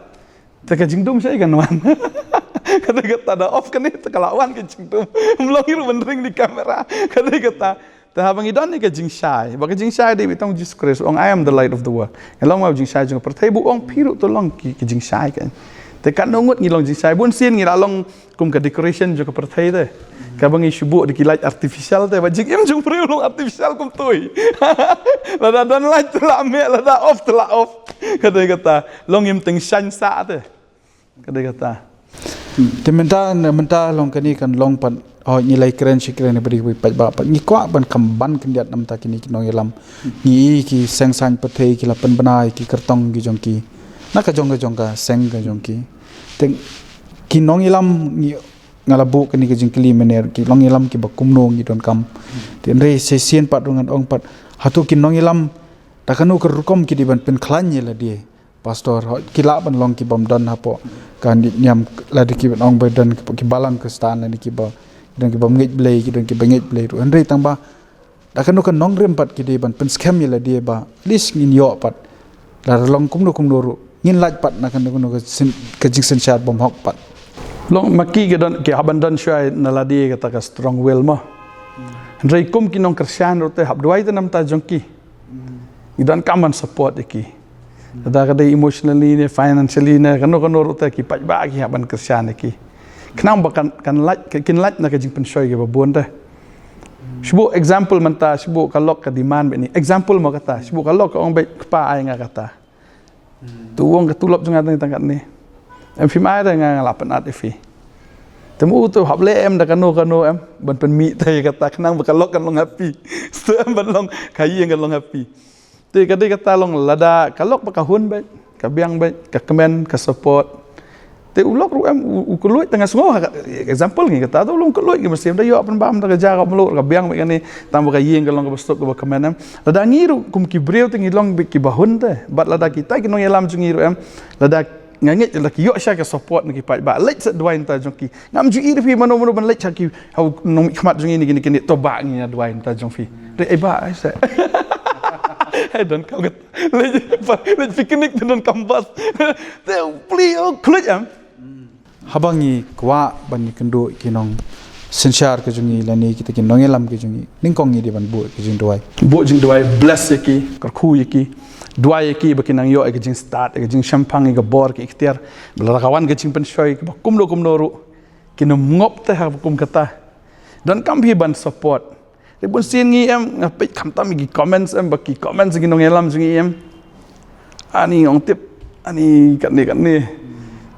Te ka jingdum shaei kan wan? Ka dei kata, da off kane te ka lah wan ka jingdum. Ym long hi ruh ban ring ïa ki kamera. Ka dei kata. Te haba ngi don ïa ka jingshai, ba ka jingshai dei beit tang u Jisu Khrist, ong, "I am the light of the world." Ngi long ma u jingshai jong ka pyrthei, ba u ong phi ruh to long ki, ki jingshai kan. Te katno ngut ngi long jingshai, bun sien ngi la long kum ka decoration jong ka pyrthei te. Kaba ngi shu buh da ki light artificial te, ba jingim jong u briew long artificial kumtui. Lada don light te la mih, lada off te la off. Ka dei kata, long im tyngshaiñ sah te. Ka dei kata. Te mynta, mynta long kane kan long pat, oh, ngi la ïakren shi kren bad ki paidbah pat. Ngi kwah ban kham ban khyndiat namar kine ki nongïalam. Ngi ïohi ki seng saiñ pyrthei ki la pynbna ïa ki kyrtong ki jong ki na ka jong ka jong ka seng ka jong ki. Te ki nongïalam, ngi, nga la buh kane ka jingkylli mynne, ki nongïalam kiba kumno ngi donkam. Te hynrei shisien pat ruh ngan ong pat, hato ki nongïalam da kano ka rukom ki dei ban pynkhlaiñ ïa lade, Pastor? Hooid, ki lah ban long ki bym don hapoh ka niam, lada ki ban ong ba don ki balang Khristan, lane kiba don ki bym ngeit Blei, ki don kiba ngeit Blei ruh. Hynrei tang ba da kano ka nongrim pat ki dei ban pynskhem ïa lade ba at least ngin ïoh pat, lada long kumno kumno ruh, ngin lait pat na kano kano ka syn-, ka jingsynshar bymhok pat. Long ma ki, ki don, ki hap ban don shuwa na lade kata ka strong will mo. Hynrei kum ki nongkyrshan ruh te, hap duwai te namar jong ki. Ngi donkam ban support ïa ki. Lada ka dei emotionally ne, financially ne, kano kano ruh te, ki paidbah ki hap ban kyrshan ïa ki. Khnang ba kan, kan lait, kin lait na ka jingpynshoi kaba bun te. Shu buh example mynta, shu buh ka lok ka demand bad ni. Example mo kata, shu buh ka lok ka ong bad kpa ai nga kata. Tu u ong ka tulop jong nga tang katne. Em, phim ai re, nga, nga la pynat ïa phi. Te mo u tu hap leh em da kano kano em ban pynmih te ïa kata, khnang ba ka lok kan long happy. Te em ban long, ka ïing kan long happy. Te ka dei kata long, lada ka lok ba ka hun bad, ka biang bad, ka kmen, ka support. Te u lok ruh em, u, u kylluid, te nga sngew ha ka, example ngi kata, te u long kylluid, ngi mynsiem da ïoh pynbam da ka jaka mluh, ka biang bad kane, tang ba ka ïing ka long kaba suk kaba kmen em. Lada ngi ruh kum ki briew te ngi long bad kiba hun te, bad lada kita ki nongïalam jong ngi ruh em, lada nga ngeit lada ki ïoh sha ka support na ki paidbah, leit sa duwai namar jong ki. Ngam ju ïohi phi mano mano ban leit sha ki, ha u nongmihkhmat jong ngi ne kine kine, to bah ngi ïa duwai namar jong phi. Re ai bah ai sa. Ai don kam kat. Leit, leit picnic te don kam bas. Te pli, oh, khlem em. Haba ngi kwah ban ïakynduh ki nongsynshar ka jong ngi lane kita ki nongïalam ka jong ngi, nyngkong ngi dei ban buh ka jingduwai. Buh jingduwai, bless ïa ki, kyrkhu ïa ki. Duwai ïa ki ba kin nang ïoh ïa ka jingstad, ïa ka jingshemphang, ïa ka bor, ka iktiar. Ba lada ka wan ka jingpynshoi kaba kumno kumno ruh, kin ym ngop te ha kum kata. Donkam phi ban support. Te bun sien ngi em, nga peit khamtam ki comments em, ba ki comments ki nongïalam jong ngi em. Ani ong tip, ani katne katne.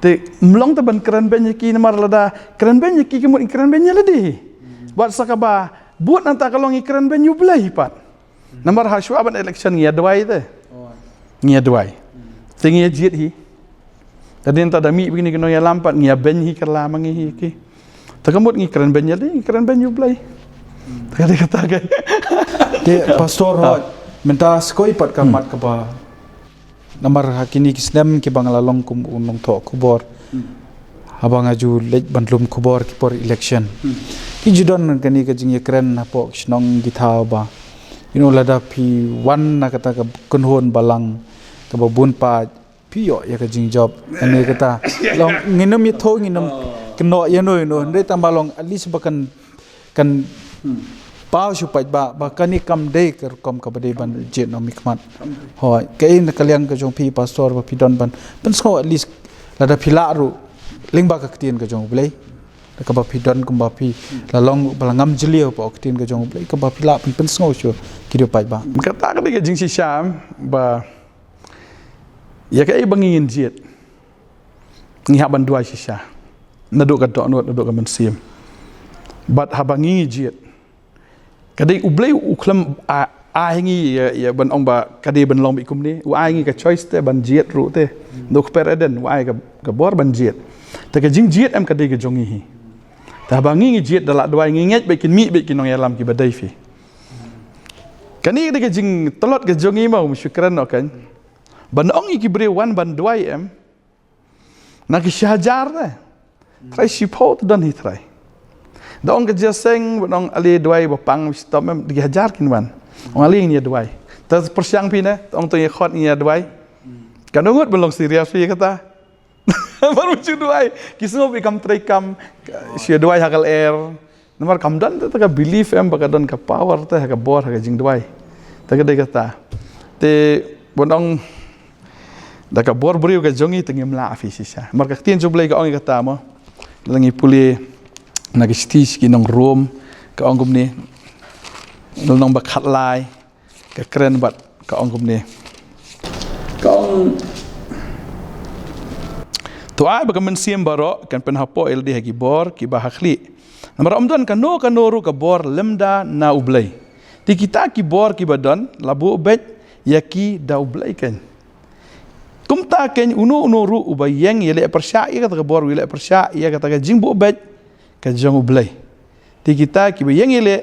Te ym long te ban kren beiñ ïa ki, namar lada kren beiñ ïa ki, ki mut kren beiñ ïa lade. Bad sa kaba bud nangta ka long ngi kren beiñ ïa U Blei pat. Namar ha shuwa ban election ngi ïa duwai te. Ngi ïa duwai. Te ngi ïa jied hi. Te hadien ta da mih bad kine ki nongïalam pat ngi ïa beiñ hi, kylla ma ngi hi ki. Te ka mut ngi kren beiñ ïa lade, ngi kren beiñ ïa U Blei. Te ka dei kata ka. Te Pastor, hooid, mynta sa kawei pat ka mat kaba, namar ha kine ki snem kiba nga la long kum u nongthoh khubor, haba nga ju leit ban lum khubor ki por election, ki ju don kane ka jingïakren hapoh ki shnong ki thaw ba, you know, lada phi wan na kata ka kynhun balang kaba bun paid, phi ïoh ïa ka jingjop. Kane kata long, ngin ym ïathuh, ngin ym kynnoh ïano ïano, hynrei tang ba long at least ba kan, kan paw shuh paidbah ba kane kam dei ka rukom kaba dei ban jied nongmihkhmat. Hooid, kaei na ka liang ka jong phi Pastor ba phi don ban pynsngew at least, lada phi lah ruh, lyngba ka ktien ka jong U Blei, da kaba phi don kumba phi la long ba la ngam jylliew hapoh ka ktien ka jong U Blei, kaba phi lah ban pynsngew shuh ki riew paidbah. Kata ka dei ka jingshisha ba ïa kaei ba ngi ngin jied, ngi hap ban duwai shisha. Naduh ka dohnud, naduh ka mynsiem. Bad haba ngi ngi jied, ka dei U Blei u khlem ai, ai ngi ïa, ïa ban ong ba ka dei ban long bad kumne. U ai ngi ka choice te ban jied ruh te. Naduh kper Eden u ai ka, ka bor ban jied. Te ka jingjied em ka dei ka jong ngi hi. Te haba ngi ngi jied da la duwai, ngi ngeit ba kin mih bad ki nongïalam kiba dei phi. Kane ka dei ka jingtlot ka jong ngi, ma u shu kren noh kan. Ban ong ïa ki briew wan ban duwai em, na ki shi hajar te, trai shiphew te don hi trai. Da ong ka jingïaseng, ban ong ale duwai ba pang shitom em, da ki hajar kin wan. Ong ale ngin ïa duwai. Te pyrshang phi ne, te ong to ïa khot ngin ïa duwai. Katno ngut ban long serious phi ïa kata. Namar ba shu duwai, ki sngew ba i kam trei kam, shu duwai ha ka lyer. Namar kam don te ka belief em ba ka don ka power te ha ka bor ha ka jingduwai. Te ka dei kata. Te ban ong Da ka bor briew ka jong ngi te ngim lah phi shisha. Mar ka ktien jong U Blei ka ong ïa kata mo. Lada ngi pule na ka shithi sha ki nong Rom ka ong kumne. Lynnong ba khatlai ka kren bad ka ong kumne. Ka ong, to ai ba ka mynsiem baroh kan pynhapoh ïa lade ha ki bor kiba ha khlieh. Namar ym don kano kano ruh ka bor lymda na U Blei. Te kita ki bor kiba don la buh beit ïa ki da U Blei kan. Kumta kein uno uno ruh uba ïeng ïaleh pyrshah ïa kata ka bor, u ïaleh pyrshah ïa kata ka jingbuh beit ka jong U Blei. Te kita kiba ïeng ïaleh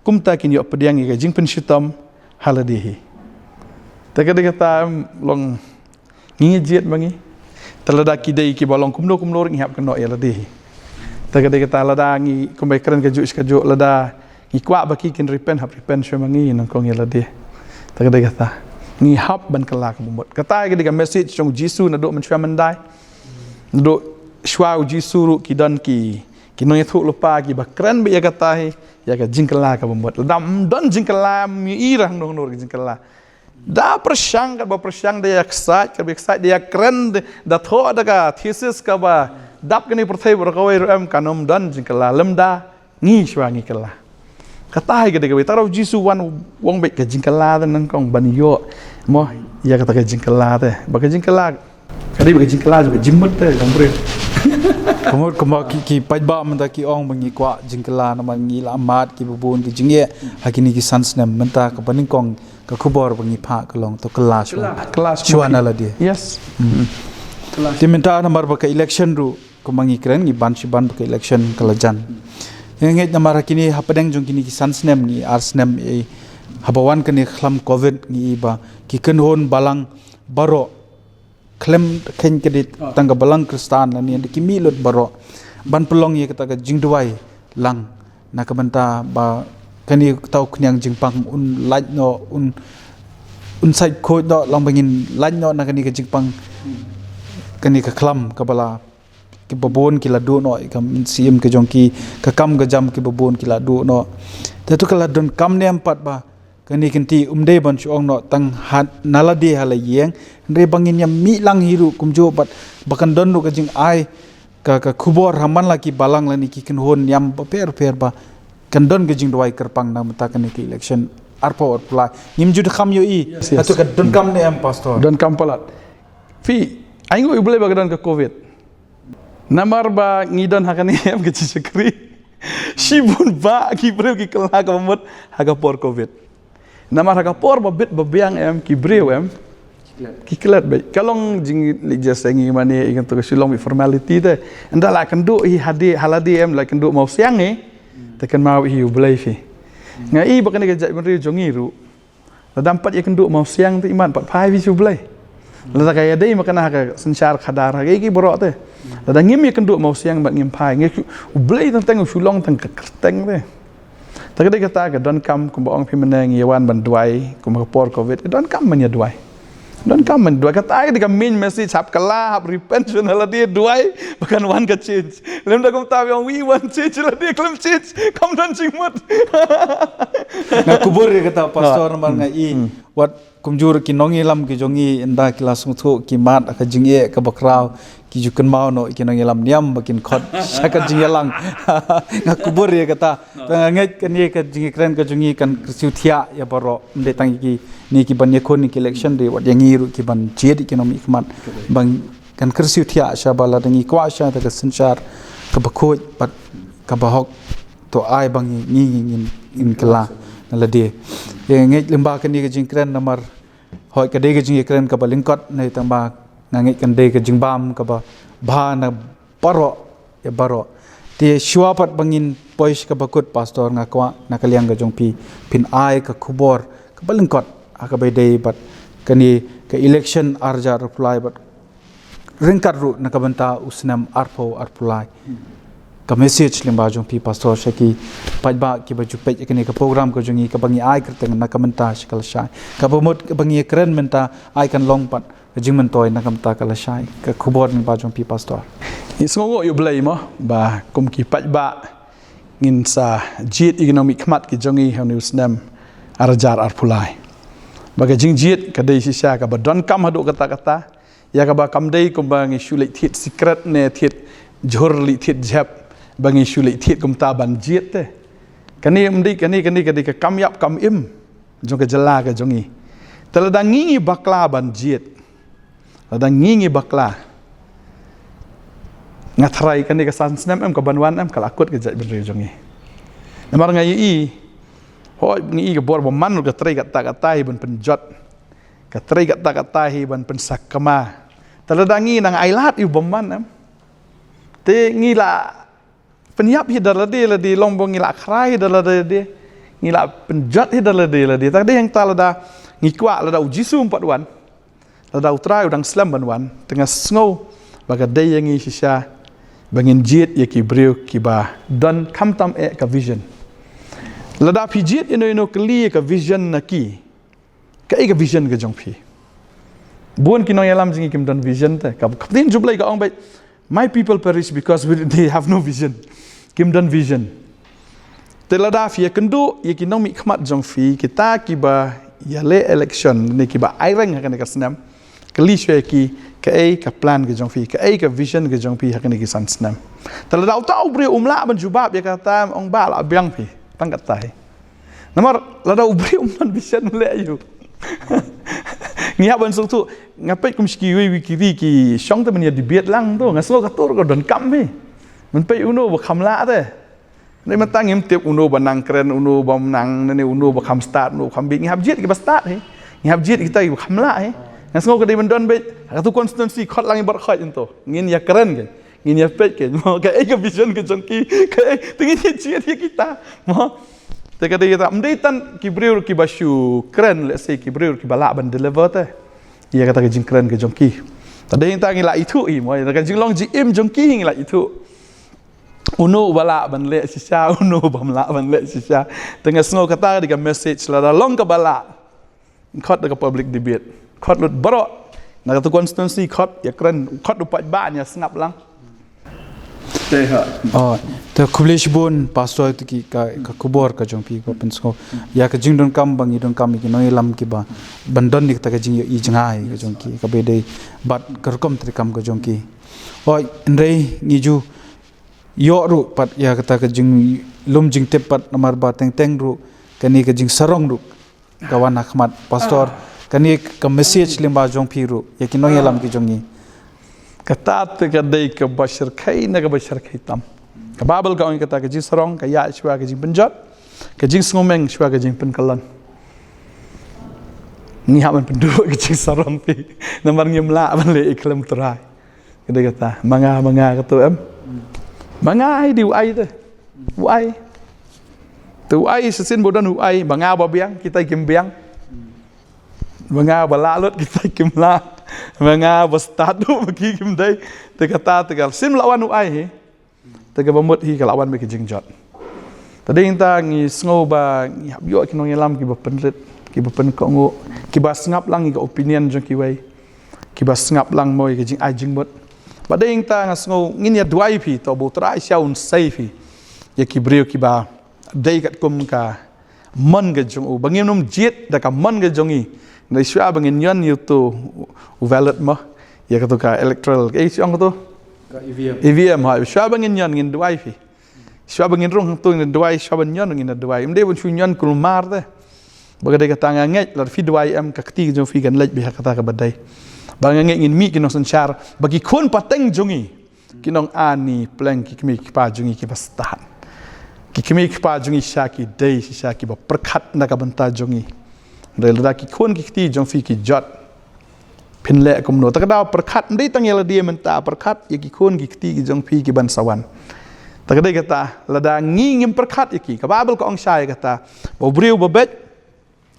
kumta kin ïoh pdiang ïa ka jingpynshitom ha lade hi. Te ka dei kata em long ngi ngi jied ma ngi. Te lada ki dei kiba long kumno kumno ruh ngi hap kynnoh ïa lade hi. Te ka dei kata lada ngi kumba kren kajuh shi kajuh lada ngi kwah ba ki kin repent, hap repent shuwa ma ngi, nyngkong ïa lade. Te ka dei kata. Ngi hap ban kylla kaba mut. Kata ka dei ka message jong U Jisu naduh mynshuwa myndai. Naduh shuwa U Jisu ruh ki don ki, ki nongïathuhlypa kiba kren beit ïa kata hi, ïa ka jingkylla kaba mut. Lada ym don jingkylla, ym ïohi ruh hangno hangno ka jingkylla. Da pyrshang katba pyrshang, da ïa excite katba excite, da ïa kren, da thoh da ka thesis kaba dap kane pyrthei baroh kawei ruh em, kan ym don jingkylla lymda ngi shuwa ngi kylla. Kata hi ka dei kawei, tang U Jisu u wan u ong beit ka jingkylla te nyngkong ban ïoh mo ïa kata ka jingkylla te. Ba ka jingkylla ka dei ba ka jingkylla jong ka jingmut te jong briew. Ka mut kumba ki, ki paidbah mynta ki ong ba ngi kwah jingkylla namar ngi la mad kiba bun ki jingeh ha kine ki san snem. Mynta kaba nyngkong ka khubor ba ngi phah ka long to kylla shuwa. Kylla, kylla shuwa. Shuwa na lade. Yes. Te mynta namar ba ka election ruh kumba ngi kren ngi ban shi ban ba ka election ka la jan. Ngi ngeit namar ha kine hapdeng jong kine ki san snem ngi ar snem eh, haba wan kane ka khlam covid ngi i ba ki kynhun balang baroh khlem kheiñ ka dei tang ka balang Khristan lane da ki mih lut baroh ban pynlong ïa kata ka jingduwai lang na ka bynta ba kane ka tau khñiang jingpang un lait noh, un, un sait khuid noh lang ba ngin lait noh na kane ka jingpang, kane ka khlam kaba la kiba bun ki la duh noh ïa ka mynsiem ka jong ki, ka kam ka jam kiba bun ki la duh noh. Te to ka la donkam ne em pat ba kane ka kynti um dei ban shu ong noh tang ha na lade ha la ïing, hynrei ba ngin ïa mih lang hi ruh kumjuh bad ba kan don ruh ka jingai ka, ka khubor ha man la ki balang lane ki kynhun niam bapher bapher ba kan don ka jingduwai kyrpang na ka bynta kane ka election arphew arphew lai. Ngim ju da kham ïohi. Yes, yes. Hato ka donkam ne em, Pastor? Donkam palat. Phi, ai nguh ïa U Blei ba ka don ka covid. Namar ba ngi don ha kane em ka jingshakri, shibun bah ki briew ki kylla kaba mut ha ka por covid. Namar ha ka por ba bit ba biang em ki briew em ki klet beit. Ka long jing, just ngi mane i kan tu ka shu long beit formality te. Ynda la kynduh hi hadien ha lade em, la kynduh mawsiang hi, te kynmaw hi U Blei phi. Nga i ba kane ka jaitbynriew jong ngi ruh, lada ym pat ïakynduh mawsiang te imat pat phai phi sha U Blei. Lada ka ïadei ma kane ha ka synshar khadar ha ki baroh te, lada ngim ïakynduh mawsiang bad ngim phai, ngi, U Blei teng teng u shu long tang ka kyrteng te. Te ka dei kata ka donkam kumba ong phi mynne ngi ïa wan ban duwai kumba ka por covid, ka donkam ban ïa duwai. Donkam ban duwai, kata ka dei ka main message, hap kylla, hap repent shuwa na lade, duwai ba kan wan ka change. Lymda kumta ba ong wi wan change, lade khlem change kam don jingmut. Nga kubur ïa kata, Pastor, namar nga i wat kumjuh ki nongïalam ki jong ngi ynda ki la sngewthuh ki mad ha ka jingeh kaba khraw, ki ju kynmaw noh ki nongïalam niam ba kin khot sha ka jingïalang. Nga kubur ïa kata. Te nga ngeit kane ka jingïakren ka jong ngi kan kyrsiew thiah ïa baroh, ym dei tang ïa kine ki ban ïakhun ïa ki election, dei wat ïa ngi ruh ki ban jied ïa ki nongmihkhmat. Ban kan kyrsiew thiah sha ba lada ngi kwah sha ta ka synshar kaba khuid bad kaba hok, to ai ba ngi, ngi, ngi, ngin, ngin kylla na lade. Ïa ngeit lyngba kane ka jingkren namar hooid ka dei ka jingïakren kaba lyngkot, ne tang ba nga ngeit kan dei ka jingbam kaba bha na baroh ïa baroh. Te shuwa pat ba ngin poi sha kaba kut, Pastor, nga kwah na ka liang ka jong phi phin ai ka khubor kaba lyngkot ha kaba ïadei bad kane ka election ar hajar arphew lai bad ryngkat ruh na ka bynta u snem arphew arphew lai. Ka message lyngba jong phi, Pastor, sha ki paidbah kiba ju peit ïa kane ka program ka jong ngi kaba ngi ai kyrteng Na Ka Bynta Sha Ka Lashai. Kaba mut kaba ngi ïakren mynta ai kan long pat ka jingmyntoi na ka bynta ka lashai. Ka khubor lyngba jong phi, Pastor. Ngi sngewnguh ïa U Blei mo ba kum ki paidbah ngin sa jied ïa ki nongmihkhmat ki jong ngi ha une u snem ar hajar arphew lai. Ba ka jingjied ka dei shisha kaba donkam haduh katta katta. Ïa kaba kam dei kumba ngi shu leit thied sikret ne thied jhur leit thied jhep ba ngi shu leit thied kumta ban jied te. Kane ym dei, kane, kane, kane ka kam ïap kam im jong ka jylla ka jong ngi. Te lada ngi ngi bakla ban jied, lada ngi ngi bakla, nga tharai kane ka san snem em ka ban wan em ka la kut ka jaitbynriew jong ngi. Namar nga ïohi, hooid ngi i ka bor ba man ka trei katta katta hi ban pynjot, ka trei katta katta hi ban pynsakma. Te lada ngi nang ailad ïa u bymman em, te ngi la pynïap hi da lade lade, long ba ngi la khrai hi da lade lade, ngi la pynjot hi da lade lade. Ta dei hangta lada ngi kwah lada U Jisu um pat wan, lada U Trai u dang slem ban wan, te nga sngew ba ka dei ïa ngi shisha ba ngin jied ïa ki briew kiba don khamtam eh ka vision. Lada phi jied ïano ïano kylli ïa ka vision na ki, kaei ka vision ka jong phi? Bun ki nongïalam jong ngi kim don vision te. Ka, ka ktien jong U Blei ka ong beit, "My people perish because they have no vision." Kim don vision. Te lada phi ïakynduh ïa ki nongmihkhmat jong phi, kita kiba ïaleh election ne kiba aireng ha kane ka snem, kylli shuwa ïa ki, kaei ka plan ka jong phi, kaei ka vision ka jong phi ha kane ki san snem. Te lada uta u briew um lah ban jubab ïa kata, ong ba la biang phi, tang katta hi. Namar lada u briew um don vision leh aïu? Ngi hap ban sngewthuh, nga peit kum shi kiwei kiwei ki shong te ban ïa debate lang to, nga sngew kato ruh ka donkam hi. Ban peit uno ba kham lah te. Ngi mynta ngim tip uno ba nang kren, uno bym nang, ne uno ba kham stad, uno ba kham bieit, ngi hap jied kiba stad hi. Ngi hap jied kita kiba kham lah hi. Nga sngew ka dei ban don beit, ha kato constituency khot lang i Barkhoj to. Ngin ïa kren ke. Ngin ïa peit ke, mo, kaei ka vision ka jong ki, kaei, te ngin ïa jied ïa kita, mo. Te ka dei kata, ym dei tang ki briew kiba shu kren, let's say, ki briew kiba lah ban deliver te ïa kata ka jingkren ka jong ki. Ta dei tang ngi la ithuh hi, mo, ïa ka jinglong jingim jong ki ngi la ithuh. Uno uba lah ban leh shisha, uno bym lah ban leh shisha. Te nga sngew kata ka dei ka message lada long kaba lah. Khot da ka public debate. Khot lut baroh. Na kata constituency khot ïa kren, khot u paidbah ïa sngap lang. Te ha. Oh, te khublei shibun pastor, te ki ka, ka khubor ka jong phi ka pynsngew ïa ka jingdonkam ba ngi donkam ïa ki nongïalam kiba ban don ïa kata ka jingïohi jngai ka jong ki kaba dei bad ka rukom treikam ka jong ki. Oh, hynrei ngi ju ïoh ruh pat ïa kata ka jinglum jingtip pat namar ba teng teng ruh kane ka jingsarong ruh ka wan ha khmat pastor, kane ka message lyngba jong phi ruh ïa ki nongïalam ki jong ngi. Kata te ka dei kaba shyrkhei na kaba shyrkhei tam. Ka Baibl ka ong kata ka jingsarong ka ïaid shuwa ka jingpynjot, ka jingsngewmeng shuwa ka jingpynkyllon. Ngi hap ban pynduh ka jingsarong phi namar ngim lah ban leh ïa ka khlem Trai. Ka dei kata, ma nga, ma nga kato em. Ma nga ai di u ai te. U ai. Te u ai, shisien ba don u ai, ma nga ba biang, kita kim biang. Ma nga ba lah lut, kita kim lah. Ma nga ba stad, ba ki kim dei. Te kata, te ka shisien la wan u ai hi. Te kaba mut hi ka la wan bad ka jingjot. Ta dei ta ngi sngew ba ngi hap ïoh ki nongïalam kiba pynrit, kiba pynkohnguh, kiba sngap lang ïa ka opinion jong kiwei. Kiba sngap lang mo ïa ka jingai jingmut. Ba dei ta nga sngew ngin ïa duwai phi, to ba U Trai sha un sei phi ïa ki briew kiba dei katkum ka mon ka jong u. Ba ngin ym jied da ka mon ka jong ngi. Ngi shuwa ba ngin ïoh ïa uto u ballot mo, ïa kato ka electoral, eh, shu ong kato? Ka E V M. E V M, ha, shuwa ba ngin ïoh, ngin duwai phi. Shuwa ba ngin rung hangto ngin duwai, shuwa ban ïoh ngin duwai. Ym dei ban shu ïoh kulmar te. Ba ka dei kata nga ngeit lada phi duwai em ka kti ka jong phi kan leit beit ha kata kaba dei. Ba nga ngeit ngin mih ki nongsynshar ba ki khun pateng jong ngi, ki nong ani pleng, ki kmie ki kpa jong ngi kiba stad. Ki kmie ki kpa jong ngi shisha ki dei shisha kiba pyrkhat na ka bynta jong ngi. Hynrei lada ki khun ki kti jong phi ki jot, phin leh kumno? Ta ka daw pyrkhat ym dei tang ïa lade mynta, pyrkhat ïa ki khun ki kti ki jong phi ki ban sa wan. Ta ka dei kata, lada ngi ngim pyrkhat ïa ki, ka Baibl ka ong shai ïa kata, ba u briew ba beit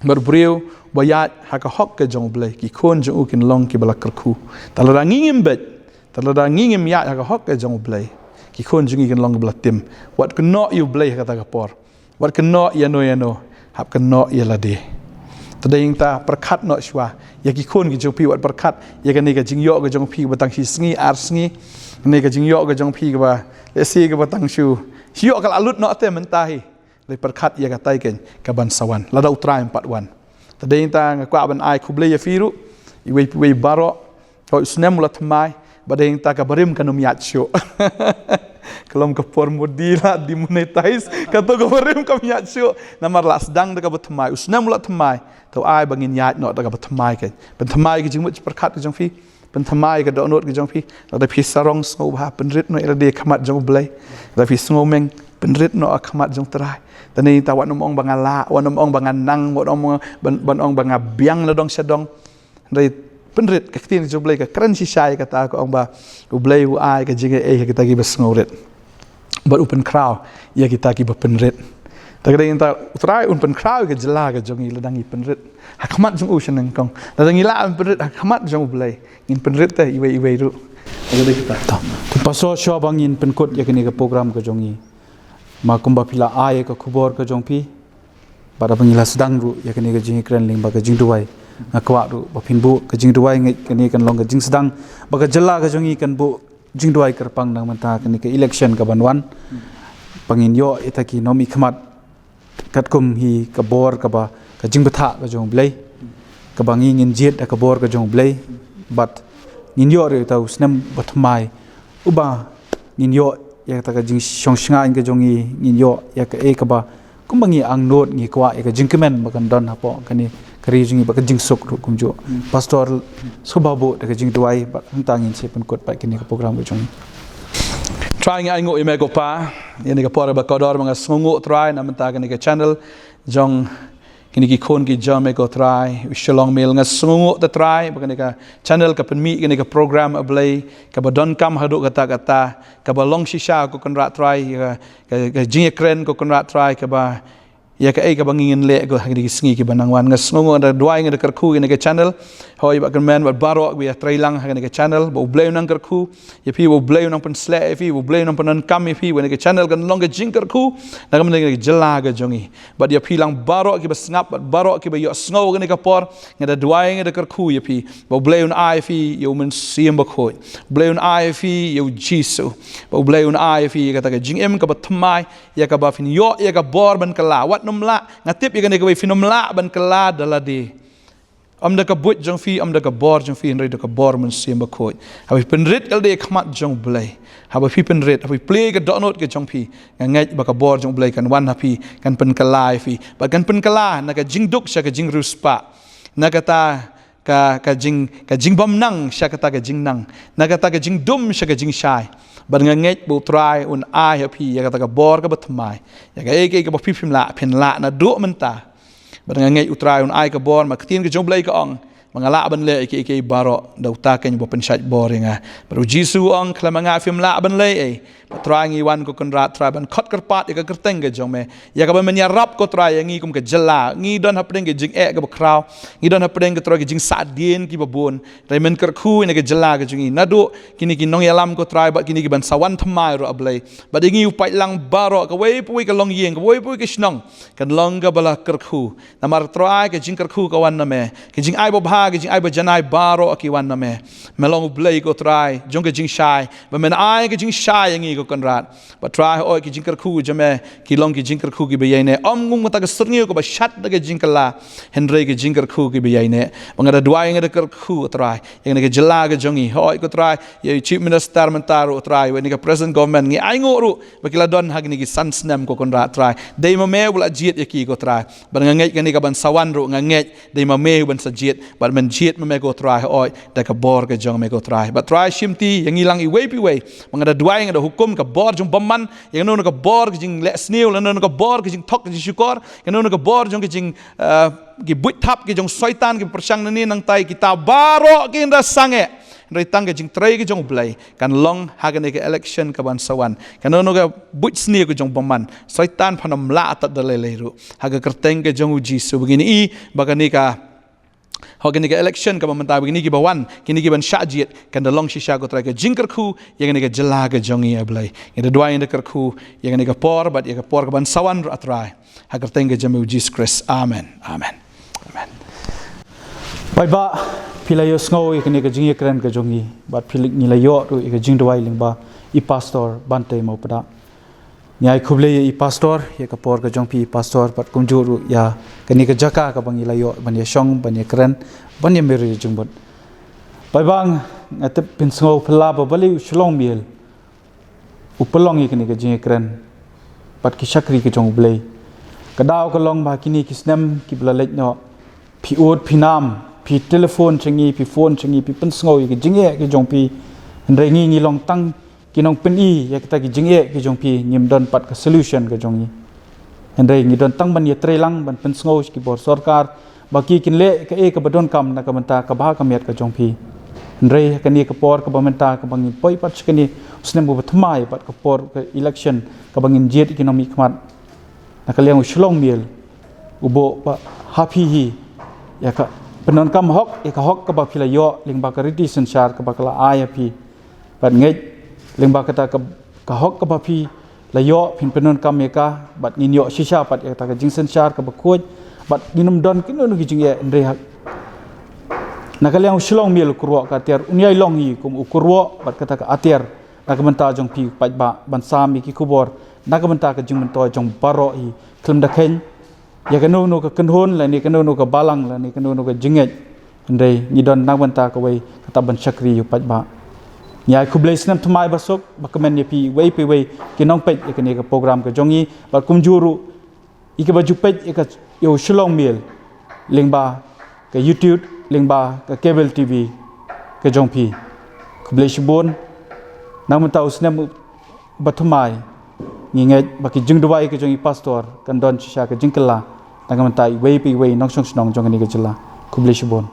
bad u briew ba ïaid ha ka hok ka jong U Blei, ki khun jong u kin long kiba la kyrkhu. Ta lada ngi ngim beit, ta lada ngi ngim ïaid ha ka hok ka jong U Blei, ki khun jong ngi kin long kiba la tim. Wat kynnoh ïa U Blei ha kata ka por. Wat kynnoh ïano ïano, hap kynnoh ïa lade. Ta dei ta pyrkhat noh shuwa ïa ki khun ki jong phi, wat pyrkhat ïa kane ka jingïoh ka jong phi kaba tang shi sngi ar sngi, kane ka jingïoh ka jong phi kaba lehse kaba tang shu, shu ïoh ka la lut noh te mynta hi. Lei pyrkhat ïa katai keiñ ka ban sa wan lada U Trai um pat wan. Ta dei ta nga kwah ban ai khublei ïa phi ruh, iwei pa iwei baroh, Hoi, u snem u la thymmai, ba dei nangta ka barim kan ym ïaid shuh. Ka long ka por Modi la demonetize, kato ka barim kam ïaid shuh. Namar la sdang da kaba thymmai, u snem u la thymmai. To ai ba ngin ïaid noh da kaba thymmai kein. Pynthymmai ka jingmut jingpyrkhat ka jong phi. Pynthymmai ka dohnud ka jong phi. Lada phi sarong, sngewbha pynrit noh ïa lade ha khmat jong U Blei. Lada phi sngewmeng, pynrit noh ha khmat jong U Trai. Te nangta wat nym ong ba nga lah, wat nym ong ba nga nang, wat nym ong ban, ban ong ba nga biang na dong sha dong. Hynrei pynrit, ka ktien jong U Blei ka kren shisha ïa kata, ka ong ba U Blei u ai ka jingaiei ha kita kiba sngewrit, bad u pynkhraw ïa kita kiba pynrit. Te ka dei nangta U Trai un pynkhraw ïa ka jylla ka jong ngi lada ngi pynrit ha khmat jong u sha nyngkong. Lada ngi lah ban pynrit ha khmat jong U Blei, ngin pynrit te iwei iwei ruh. Te ka dei kata. To, Pastor, shuwa ba ngin pynkut ïa kane ka program ka jong ngi, ma kumba phi la ai ka khubor ka jong phi, bad haba ngi la sdang ruh ïa kane ka jingkren lyngba ka jingduwai, nga kwah ruh ba phin buh ka jingduwai. Ngeit kane kan long ka jingsdang ba ka jylla ka jong ngi kan buh jingduwai kyrpang na ka bynta kane ka election kaban wan, ba ngin ïoh ïa kita ki nongmihkhmat katkum hi ka bor kaba, ka jingbthah ka jong U Blei, kaba ngi ngin jied da ka bor ka jong U Blei, bad ngin ïoh ruh ïa uta u snem bathymmai uba ngin ïoh ïa kata ka jingshong shngaiñ ka jong ngi, ngin ïoh ïa kaei kaba kumba ngi angnud ngi kwah, ïa ka jingkmen ba kan don hapoh kane ka ri jong ngi, bad ka jingsuk ruh kumjuh. Pastor, sngewbha buh da ka jingduwai, bad hangta ngin sa pynkut pat kane ka program ka jong ngi. Trai, ngi ainguh ïa me ko Pa, ïa kane ka por ba kordor ba nga sngewnguh Trai na ka bynta kane ka channel jong kine ki khun ki jong me ko Trai, u Shillong Mail. Nga sngewnguh te Trai ba kane ka channel ka pynmih kane ka program, A Blei, kaba donkam haduh katta katta, kaba long shisha ko Kynrad Trai, ka, ka, ka jingïakren ko Kynrad Trai, kaba ïa kaei kaba ngi ngin leh ko ha kine ki sngi kiba nang wan. Nga sngewnguh, nga da duwai, nga da kyrkhu ïa kane ka channel. Hoi, bad kyrmen bad baroh kiba ïatreilang ha kane ka channel, ba U Blei un nang kyrkhu ïa phi, ba U Blei un nang pynsleh ïa phi, ba U Blei un nang pyndonkam ïa phi, ba kane ka channel kan long ka jingkyrkhu na ka bynta kane ka jylla ka jong ngi. Bad ïa phi lang baroh kiba sngap bad baroh kiba ïohsngew kane ka por, nga da duwai, nga da kyrkhu ïa phi, ba U Blei un ai ïa phi ïa U Mynsiem Bakhuid, U Blei un ai ïa phi ïa U Jisu, ba U Blei un ai ïa phi ïa kata ka jingim kaba thymmai, ïa kaba phin ïoh ïa ka bor ban kylla. Wat nym lah, nga tip ïa kane kawei, phin nym lah ban kylla da lade. Ym da ka buit jong phi, ym da ka bor jong phi, hynrei da ka bor Mynsiem Bakhuid. Haba phi pynrit ïa lade ha khmat jong U Blei, haba phi pynrit, haba phi plie ïa ka dohnud ka jong phi, nga ngeit ba ka bor jong U Blei kan wan ha phi, kan pynkylla ïa phi, bad kan pynkylla na ka jingduk sha ka jingriewspah, na kata ka, ka jing, ka jingbymnang sha kata ka jingnang, na kata ka jingdum sha ka jingshai. Bad nga ngeit ba U Trai un ai ha phi ïa kata ka bor kaba thymmai, ïa kaei kaei kaba phi phim lah, phin lah naduh mynta. Bad nga ngeit U Trai un ai ka bor, ma ka ktien ka jong U Blei ka ong, ba nga lah ban leh ïa kiei kiei baroh da uta keiñ uba pynshait bor ïa nga. Bad U Jisu u ong, khlem ma nga phim lah ban leh ei. Bad Trai, ngi wan ko Kynrad Trai ban khot kyrpad ïa ka kyrteng ka jong me, ïa kaba men ïarap ko Trai ïa ngi kum ka jylla. Ngi don hapdeng ka jingeh kaba khraw, ngi don hapdeng ko Trai ka jingsahdien kiba bun. Trai, men kyrkhu ïa kane ka jylla ka jong ngi naduh kine ki nongïalam ko Trai, bad kine kiban sa wan thymmai ruh, A Blei. Bad ïa ngi u paidlang baroh, kawei pa kawei ka longïing, kawei pa kawei ka shnong, kan long kaba la kyrkhu. Namar Trai, ka jingkyrkhu ka wan na me, ka jingai babha, ka jingai bajanai baroh ki wan na me. Me long U Blei ko Trai jong ka jingshai, ba men ai ka jingshai ïa ngi ko Kynrad. Bad Trai, hooid, ki jingkyrkhu jong me ki long ki jingkyrkhu kiba ïaineh. Ym kum kata ka syrngiew kaba shad da ka jingkylla, hynrei ki jingkyrkhu kiba ïaineh. Bad nga da duwai, nga da kyrkhu Trai ïa kane ka jylla ka jong ngi. Hooid ko Trai, ïa u Chief Minister mynta ruh Trai, bad ïa kane ka present government, ngi ainguh ruh ba ki la don ha kine ki san snem ko Kynrad Trai. Dei ma me uba la jied ïa ki ko Trai. Bad nga ngeit kane kaban sa wan ruh, nga ngeit dei ma me uban sa jied, bad men jied ma me ko Trai, hooid, da ka bor ka jong me ko Trai. Bad Trai, shimti ïa ngi lang iwei pa iwei. Bad nga da duwai, nga da hukum, ka bor jong bymman, ïa kano kano ka bor ka jingleh sniew, lano kano ka bor ka jingthok ka jingshukor, kano kano ka bor jong ka jing, eh, ki buit thap ki jong Soitan kiba pyrshang nangne nangtai, kita baroh kin da sangeh. Hynrei tang ka jingtrei ka jong U Blei kan long ha kane ka election kaban sa wan. Kano kano ka buit sniew ka jong bymman, Soitan phan ym lah tad da lei lei ruh. Ha ka kyrteng ka jong U Jisu, ba ngin ïohi ba kane ka, hooid, kane ka election kaba mynta, ba kine kiba wan, kine kiban shah jied, kan da long shisha ko Trai ka jingkyrkhu ïa kane ka jylla ka jong ngi, A Blei. Nga da duwai, nga da kyrkhu ïa kane ka por bad ïa ka por kaban sa wan ruh, A Trai. Ha ka kyrteng ka jong me U Jisu Khrist. Amen. Amen. Amen. Paidbah, phi la ïohsngew ïa kane ka jingïakren ka jong ngi, bad phi la, ngi la ïoh ruh ïa ka jingduwai lyngba i Pastor Bantei Mawpdeng. Ngi ai khublei ïa i Pastor ïa ka por ka jong phi i Pastor, bad kumjuh ruh ïa kane ka jaka kaba ngi la ïoh ban ïashong, ban ïakren, ban ïamir ïajingmut. Paidbah, Nga tip pynsngew phylla ba balei u Shillong Mail u pynlong ïa kane ka jingïakren bad ki shakri ka jong U Blei. Ka daw ka long ba kine ki snem kiba la leit noh, phi ud phi nam, phi telephone sha ngi, phi phone sha ngi, phi pynsngew ïa ki jingeh ki jong phi. Hynrei ngi ngi long tang ki nongpyni ïa kita ki jingeh ki jong phi, ngim don pat ka solution ka jong ngi. Hynrei ngi don tang ban ïatreilang, ban pynsngew sha ki bor sorkar ba ki kin leh kaei kaba donkam na ka bynta ka bha ka miat ka jong phi. Hynrei ha kane ka por kaba mynta kaba ngin poi pat sha kane u snem uba thymmai pat, ka por ka election kaba ngin jied ïa ki nongmihkhmat, na ka liang u Shillong Mail u buh ba ha phi hi ïa ka pyndonkam hok, ïa ka hok kaba phi la ïoh lyngba ka riti synshar kaba ka la ai ha phi. Bad ngeit lyngba kata ka, ka hok kaba phi la ïoh, phin pyndonkam ïa ka, bad ngin ïoh shisha pat ïa kata ka jingsynshar kaba khuid, bad ngin ym don kino kino ki jingeh. Hynrei ha, na ka liang u Shillong Mail u kyrwoh ka atiar, un ïai long hi kum u kyrwoh bad kata ka atiar na ka bynta jong phi u paidbah, ban sam ïa ki khubor na ka bynta ka jingmyntoi jong baroh hi, khlem da kheiñ ïa kano kano ka kynhun lane kano kano ka balang lane kano kano ka jingngeit. Hynrei ngi don na ka bynta kawei, kata ban shakri ïa u paidbah. Ngi ai khublei snem thymmai basuk bakmen ïa phi iwei pa iwei ki nongpeit ïa kane ka program ka jong ngi, bad kumjuh ruh ïa kiba ju peit ïa ka, ïa u Shillong Mail lyngba ka YouTube, lyngba ka cable T V ka jong phi. Khublei shibun. Na ka bynta u snem bathymmai, ngi ngeit ba ki jingduwai ka jong i pastor kan don shisha ka jingkylla na ka bynta iwei pa iwei nongshong shnong jong kane ka jylla. Khublei shibun.